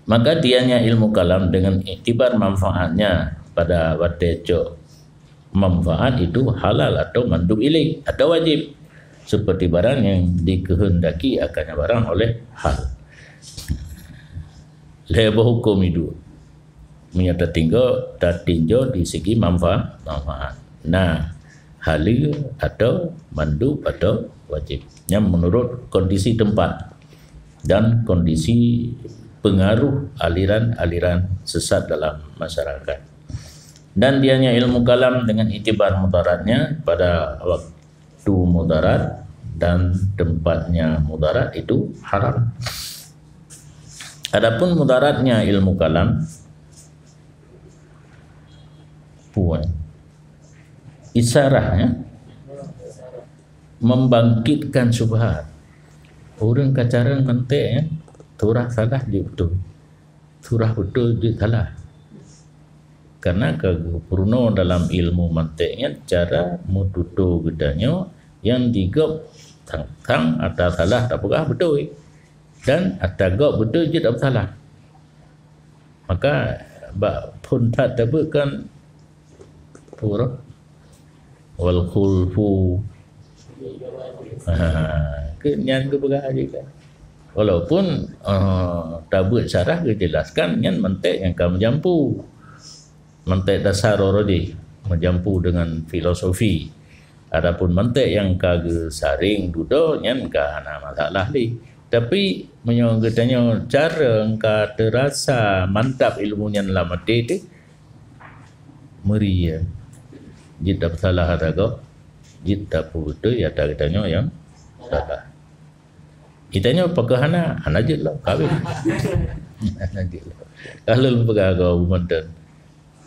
Maka dianya ilmu kalam dengan iktibar manfaatnya pada watée cok manfaat itu halal atau mandub ilaih atau wajib, seperti barang yang dikehendaki akannya barang oleh hal. Lhèe boh huköm iduek. Meunyoe tatinjau, tatinjau di segi manfa-, manfaat. Na haleue atau mandub atau wajéb. Nyan meunurot kondisi teumpat dan kondisi peungaruh aliran-aliran sesat dalam masyarakat. Dan dianya ilmu kalam dengan itibar mudaratnya pada waktu mudarat dan tempatnya mudarat itu haram. Adapun mudaratnya ilmu kalam, puan, isarahnya membangkitkan syubhat. Ureuëng ka carông mantek, ya, turah salah jeuet beutôi. Turah beutôi jeuet salah. Karena ka geupeurunoe dalam ilmu mantek nyan cara meututoe geutanyoe nyang di gob tang-tang ata salah tapeugah beutôi dan ata gob beutôi jeuet tapeugah salah. Maka bak phon that tabeuet kan pura wal khulfu. Ha, ke nyan geupeugah juga. Walaupun, eh, tabeuet syarah geujelaskan nyan mantek nyang ka meujampu. Mantek dasar uroe jih meujampu dengan filosofi. Adapun mantek nyang ka geusaréng dudoe nyan ka hana masalah lé. Tapi meunyoe geutanyoe carông ka teurasa mantap ilmu nyan lam até teuh, meuri, ya. Jeuet tapeusalah ata gob, jeuet tapeubeutôi ata geutanyoe nyang salah. Geutanyoe pakon hana, hana jeuet lom, ka habéh. Hana jeuet lom. Ka lôn peugah keu Abu Mantan,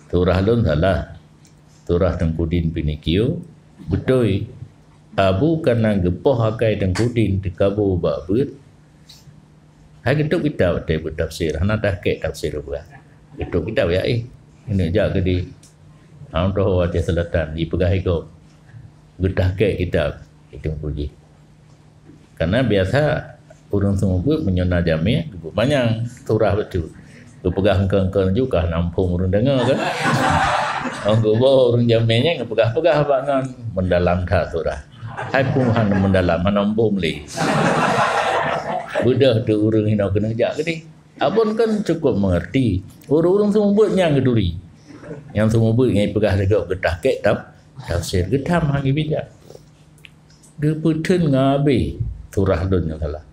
turah lôn salah. Turah Teungku Din Pinocchio beutôi. Abu kana geupoh akai Teungku Din teukabo bak beuet. Hai geutôb kitab watèe beutafsir, hana tahqiq tafsir peugah. Geutôb kitab ya, eh. Keuneuk jak keudéh. Hana teuh watèe seulatan, jipeugah igob. Geutahqiq kitab, itu puji. Karena biasa ureuëng seumeubeuet meunyoe na jamé, geupeupanjang surah bacut. Geupeugah engkon-engkon ju ka hana muphom ureuëng deungoe kan. Ong geuboh ureuëng jamé nyan geupeugah-peugah bak ngon, meudalam that surah. Hai pun hana meudalam, hana muphom lé. Beudôh tu ureuëng hinoe keuneuk jak keudéh. Abon kan cukup mengerti. Ureuëng-ureuëng seumeubeuet nyang geuturi. Nyang seumeubeuet nyang peugah lagèe geutahqiq tam, tafsir geutam hana geubijak. Geupeutheun ngon abéh surah lôn nyang salah.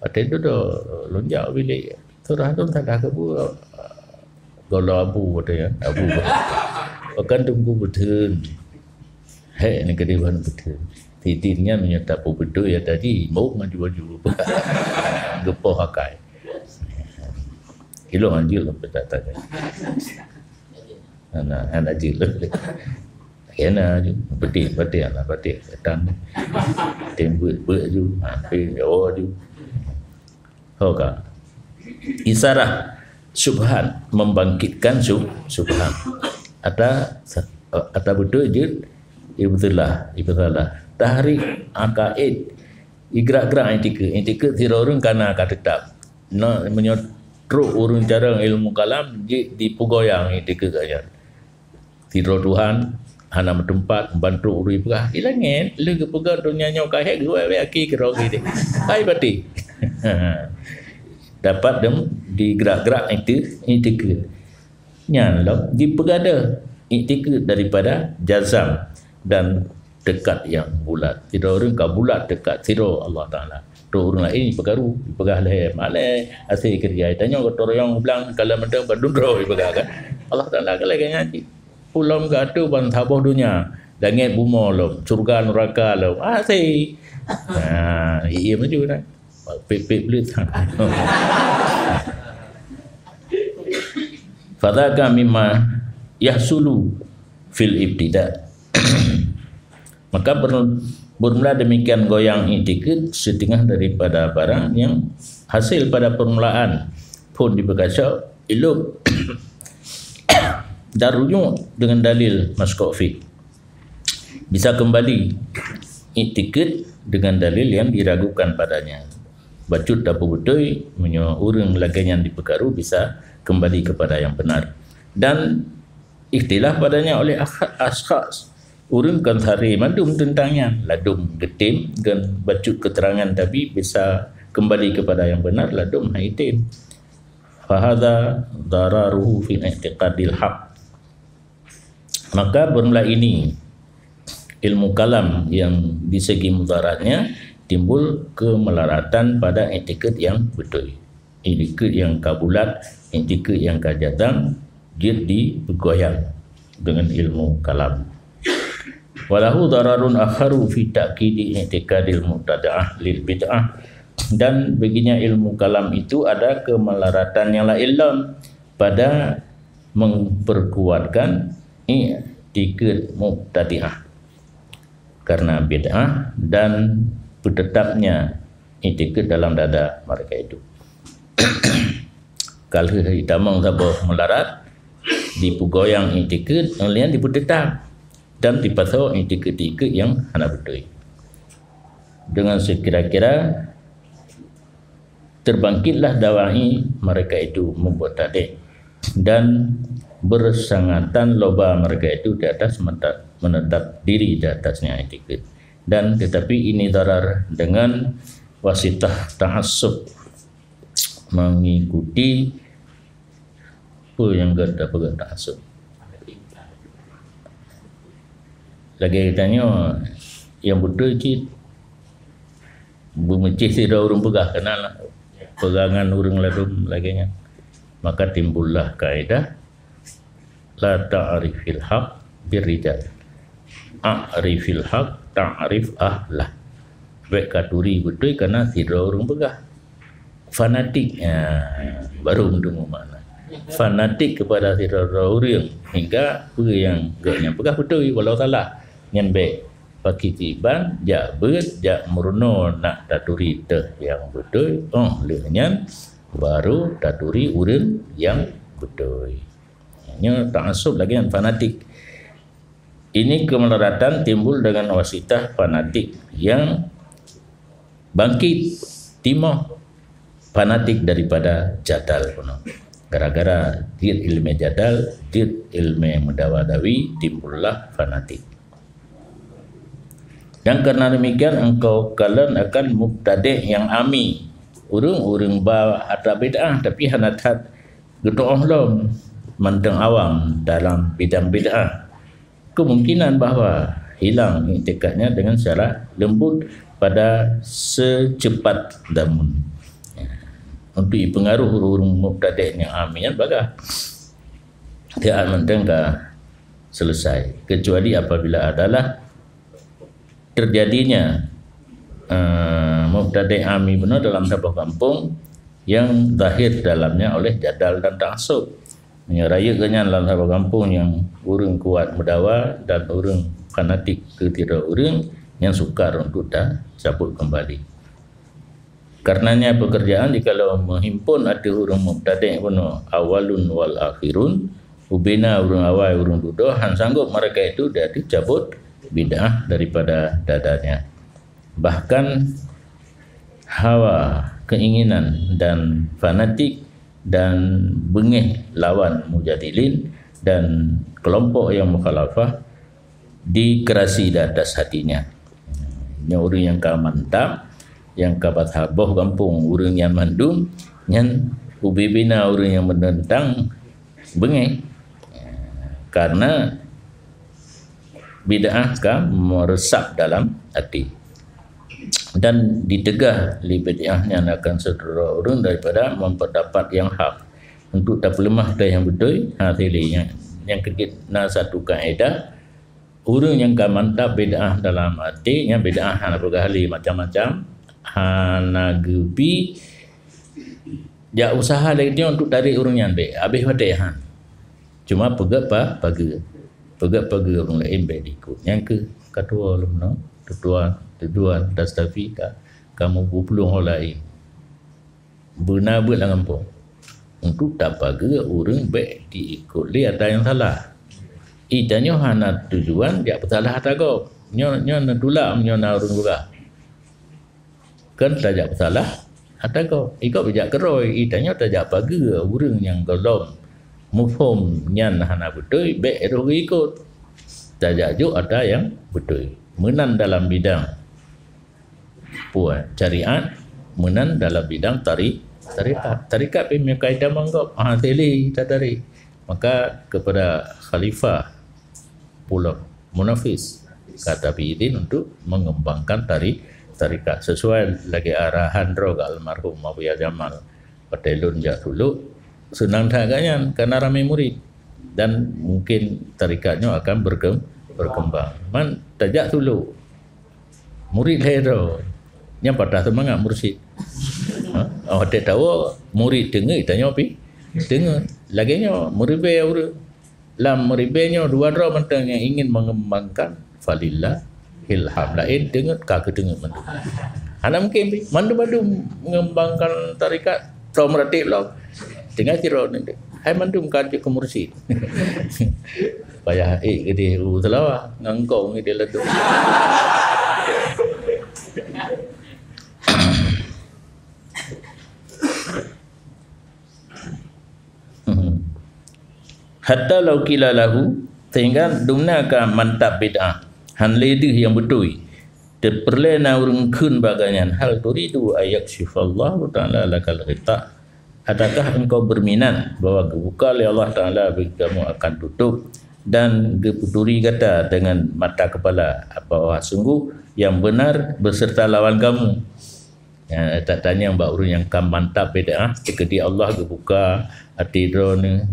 Watèe dudoe lôn jak bilék, surah lôn salah keubeue. Gohlom Abu watèe nyan, Abu. Pakon Teungku peutheun. Hék ni keudéh ban peutheun. Titin nyan meunyoe tapeubeutôi ya tadi, mok maju-maju. Geupoh akai. Ilôn anjeuk lôn peutat-tat. Hana, hana jeuet lé. Kena ju. Peutih, peutih, hana peutih. Setan. Tem beuet-beuet ju. Hampir nyawa ju. Ho ka. Isarah syubhat, membangkitkan syub-, syubhat. Ata, ata beutôi jeuet, ibtilah, ibtilah. Tahrik akaid, igrak-grak itikeuet. Itikeuet sidroe ureuëng kana ka teutap. Na meunyoe trok ureuëng carông ilmu kalam, jeuet dipeugoyang itikeuet gobnyan. Sidroe Tuhan hana meuteumpat, ban trok ureuëng peugah, "Di langét, lé geupeugah donya nyoe ka hék geuwèk-wèk akhé keudroe geuh deh." Hai baté. Dapat dem digrak-grak itu, itikeuet. Nyan lom dipeugada itikeuet daripada jazam dan teukat nyang bulat. Sidroe ureuëng ka bulat teukat sidroe Allah Taala. Trok ureuëng laén peukaru, peugah lé malèe, hase keureuja. Tanyoe geutarông blang, kalam mantong bandum droe peugah kan. Allah Taala ka lagèe nyan cit. Ulôn geuatô ban saboh donya, langét bumoe lom, syeuruga nuraka lom. Hase. Ha, iya maju dah. Pit-pit belut. Fadzaka mimma yahsulu fil ibtida. Maka ber-, bermula demikian goyang iktikad setengah daripada barang yang hasil pada permulaan pun dibeukasok ilok dan rujuk dengan dalil maskok fih. Bisa kembali iktikad dengan dalil yang diragukan padanya. Bacut tapeubeutôi, meunyoe ureuëng lagèe nyan dipeukaru bisa kembali kepada yang benar. Dan ikhtilaf padanya oleh akha-, askhas. Ureuëng kon sabe mandum teuntang nyan, ladôm geutem ngon bacut keterangan Nabi bisa kembali kepada yang benar, ladum hai item. Fahadha dararuhu fi i'tiqadil haq. Maka bermula ini ilmu kalam yang di segi mudaratnya timbul kemelaratan pada iktikad yang beutôi. Iktikad nyang ka bulat, iktikad nyang ka jazam, jeuet jipeugoyang deungon ilmu kalam. Walahu dararun akharu fi ta'kidi i'tiqadil mubtadi'ah lil bid'ah. Dan baginya ilmu kalam itu ada kemelaratan yang laén lom pada memperkuatkan iktikad mubtadi'ah karena bid'ah dan peutetapnya iktikad dalam dada mereka itu. Ka lheueh jitamong saboh meularat, jipeugoyang iktikad, kemudian jipeutetap dan jipasoe iktikad-iktikad nyang hana beutôi. Dengan sekira-kira terbangkitlah dawai mereka itu mubtadi' dan bersangatan loba mereka itu di atas menta-, menetap diri di atasnya iktikad. Dan tetapi ini darar dengan wasitah ta'assub, mengikuti apa yang gata peugah ta'assub. Lagèe tanyoe nyang beutôi cit beumeucéh sidroe ureueng peugah, keunan peugangan ureueng ladum lagèe nyan. Maka timbullah kaedah la ta'rifil haq bir rijal. A'rifil haq ta'rif ahlah. Bèk katuri beutôi kana sidroe ureueng peugah. Fanatik, ya, baru meuteumé makna. Fanatik kepada sidroe ureueng hingga peue nyang gobnyan peugah beutôi walau salah. Nyan bèk. Pakitiban jak beuet, jak meurunoe nak taturi teuh nyang beutôi, óh lheueh nyan baru taturi ureueng nyang beutôi. Nyoe ta'assub lagèe nyan fanatik. Ini kemelaratan timbul dengan wasitah fanatik yang bangkit timoh fanatik daripada jadal bunoe. Gara-gara jeuet ileumèe jadal, jeuet ileumèe meudawa-dawi, timbullah fanatik. Dan karena demikian, engkau kalon akan mubtadi' nyang ami, ureueng-ureueng ba atra bid'ah, tapi hana that geutu'oh lom, mantong awam dalam bidang bid'ah. Kemungkinan bahwa hilang iktikadnya dengan secara lembut pada secepat damun. Ya. Untuk dipengaruh ureueng-ureueng mubtadi' nyang ami nyan bagah. Tiap mantong ka selesai. Kecuali apabila adalah terjadinya, eh, mubtadi' ami bunoe dalam saboh gampông yang zahir dalamnya oleh jadal dan ta'assub. Meunyoe rayeuk geuhnyan lam saboh gampông nyang ureueng kuat meudawa dan ureueng fanatik keu sidroe ureueng, nyan sukar untuk tacabot keumbali. Karenanya pekerjaan jikalau meuhimpon ateueh ureueng mubtadi' bunoe awalun wal akhirun, ubena ureueng awai ureueng dudoe, han sanggob mereka itu jadi cabot bid'ah daripada dadanya. Bahkan hawa, keinginan dan fanatik dan beungéh lawan mujadilin dan kelompok yang mukhalafah dikerasi di atas hatinya. Nyoe ureueng nyang ka mantap, nyang ka ba saboh gampông ureueng nyan mandum, nyan ubena ureueng nyang menentang beungéh. Karena bid'ah ka meresap dalam hati. Dan diteugah lé bid'ah nyan akan sidroe ureueng daripada memperdapat nyang hak. Untuk tapeuleumah teuh nyang beutôi, ha, silé nyan. Nyang keujeuet na satu kaedah, ureueng nyang ka mantap bid'ah dalam até, nyan bid'ah hana peugah lé macam-macam, hana geubi jak useuha lé nyoe untuk tarek ureueng nyan bèk, habéh watèe han. Cuma peugöt pa-, pageue. Peugöt pageue ureueng laén bèk diikot. Nyan keuh ka tuwoe lom nyoe, tujuan, tujuan Dastafi ka, ka meubuplueng ho laén. Beuna beuet lam gampông. Untuk tapageue ureueng bèk diikot lé atra nyang salah. Ih, tanyoe hana tujuan jak peusalah atra gob. Nyoe, nyoe neutulak meunyoe na ureueng peugah. Kan tajak peusalah atra gob. Ikot jak keurôi, ih, tanyoe tajak pageue ureueng nyang gohlom muphom nyan hana beutôi, bèk roh geuikot. Tajak jok atra nyang beutôi. Meunan dalam bidang peue, syariat Meunan dalam bidang tari-, tarekat. Tarekat pih meunyoe ka itamong gob, ha, silih tatarék. Maka kepada khalifah pulo munafis ka tabri izin untuk mengembangkan tari-, tarekat sesuai lagée arahan droe almarhum Abuya Jamal. Watée lôn jak Suluk, seunang that geuh nyan, karena ramé murid. Dan mungkin tarekat nyoe akan berkem-, berkembang. Man tajak Suluk, murid lhée droe, nyang patah seumangat mursyid. Ha? Oh, watée tawoe, murid teungeut, tanyoe pih teungeut. Lagée nyoe, meuribée ureuëng. Lam meuribée nyoe dua droe mantong nyang ingin mengembangkan, falillahil hamd. Laén teungeut ka keuteungeut mandum. Hana mungkin pih mandum-mandum mengembangkan tarekat, soe meuratéb lom. Tinggai sidroe nyan. Hai mandum ka jeuet keu mursyid. Payah ék geudeh u Seulawah, ngon kong geudeh lalu. Hatta lau qila lahu, sehingga dumna ka mantap bid'ah, han lé deuh nyang beutôi. Teupeureulée na ureuëng kheun bak gobnyan, "Hal turidu an yaksyifallahu ta'ala lakal ghita'?" Adakah engkau berminat bahwa geubuka lé Allah Ta'ala bagi kamu akan tutup dan geupeuturi gata dengan mata kepala bahwa sungguh yang benar beserta lawan kamu? Ya, tatanyong bak ureuëng nyang ka mantap bid'ah, teukeudi Allah geubuka até droeneuh,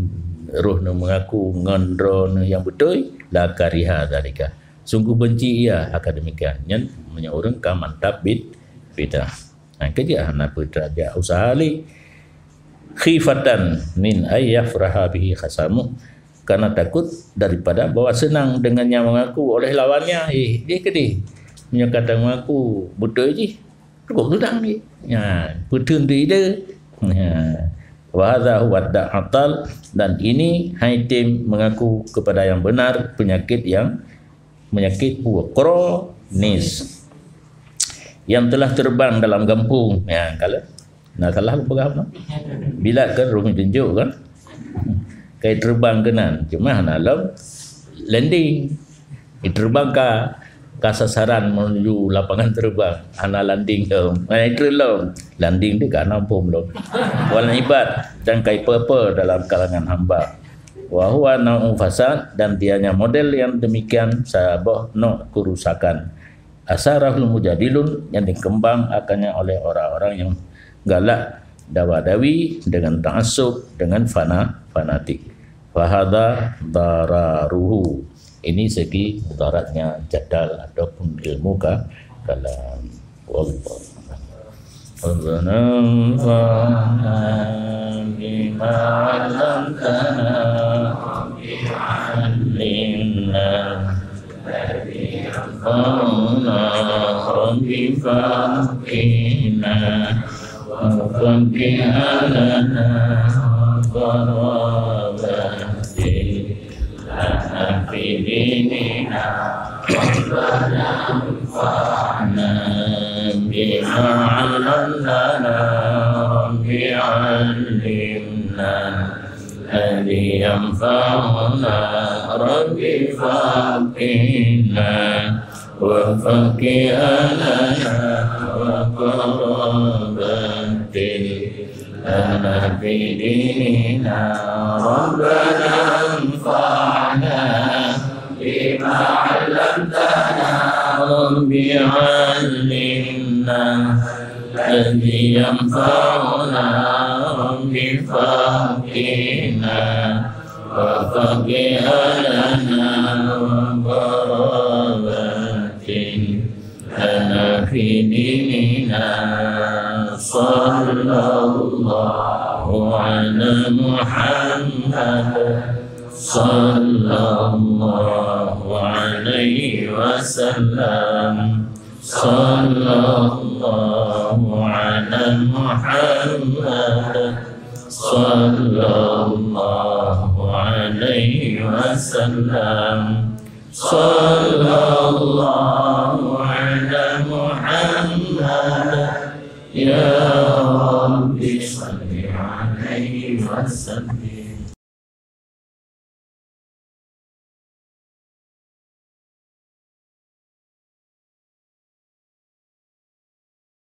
roh neuh meungaku ngon droeneuh nyang beutôi, la kariha dzalika. Sungguh benci ia akan demikian. Nyan meunyoe ureuëng ka mantap bid-, bid'ah. Nah, keujeuet hana peutra jak usaha lé. Khifatan min ay yafraha bihi khasamu. Karena takut daripada bahwa senang dengan nyang mengaku oleh lawannya, eh, dia keudeh. Meunyoe ka ta mengaku beutôi jih, cukup senang jih. Ya, peuteun tu ide. Ya. Wa hadza huwa da'atal, dan ini hai tem mengaku kepada yang benar penyakit yang menyakit huwa kronis yang telah terbang dalam gampông. Ya, kalau na salah peugah apa? Bilat kan, rumit tunjuk kan? Kai terbang keunan, cuma hana lom landing. Terbang ka, ka sasaran menuju lapangan terbang, hana landing lom. Hana treun lom. Landing tu ka nampung lom. Wal ibad, dan kai peue-peue dalam kalangan hamba. Wa huwa nau'u fasad, dan dianya model yang demikian saboh nok kerusakan. Asarahul mujadilun, yang dikembang akannya oleh orang-orang yang galak dawa-dawi dengan ta'assub, dengan fana-, fanatik. Fahadha dararuhu. Ini segi mudaratnya jadal ataupun ilmu ka-, kalam. Wallahu a'lam. ربنا انفعنا بما علمتنا. رب علمنا الذي ينفعنا. رب فقهنا وفقه أهلنا وقرابة لنا في ديننا. ربنا انفعنا بما علمتنا. رب علمنا الذي ينفعنا. رب فقهنا وفقه أهلنا وقرابة لنا في ديننا. ربنا انفعنا بما علمتنا. رب علمنا الذي ينفعنا. رب فقهنا وفقه أهلنا وقرابة لنا في ديننا. صلى الله على محمد. صلى الله عليه وسلم. صلى الله على محمد. صلى الله عليه وسلم. صلى الله على محمد. يا رب صل عليه وسلم.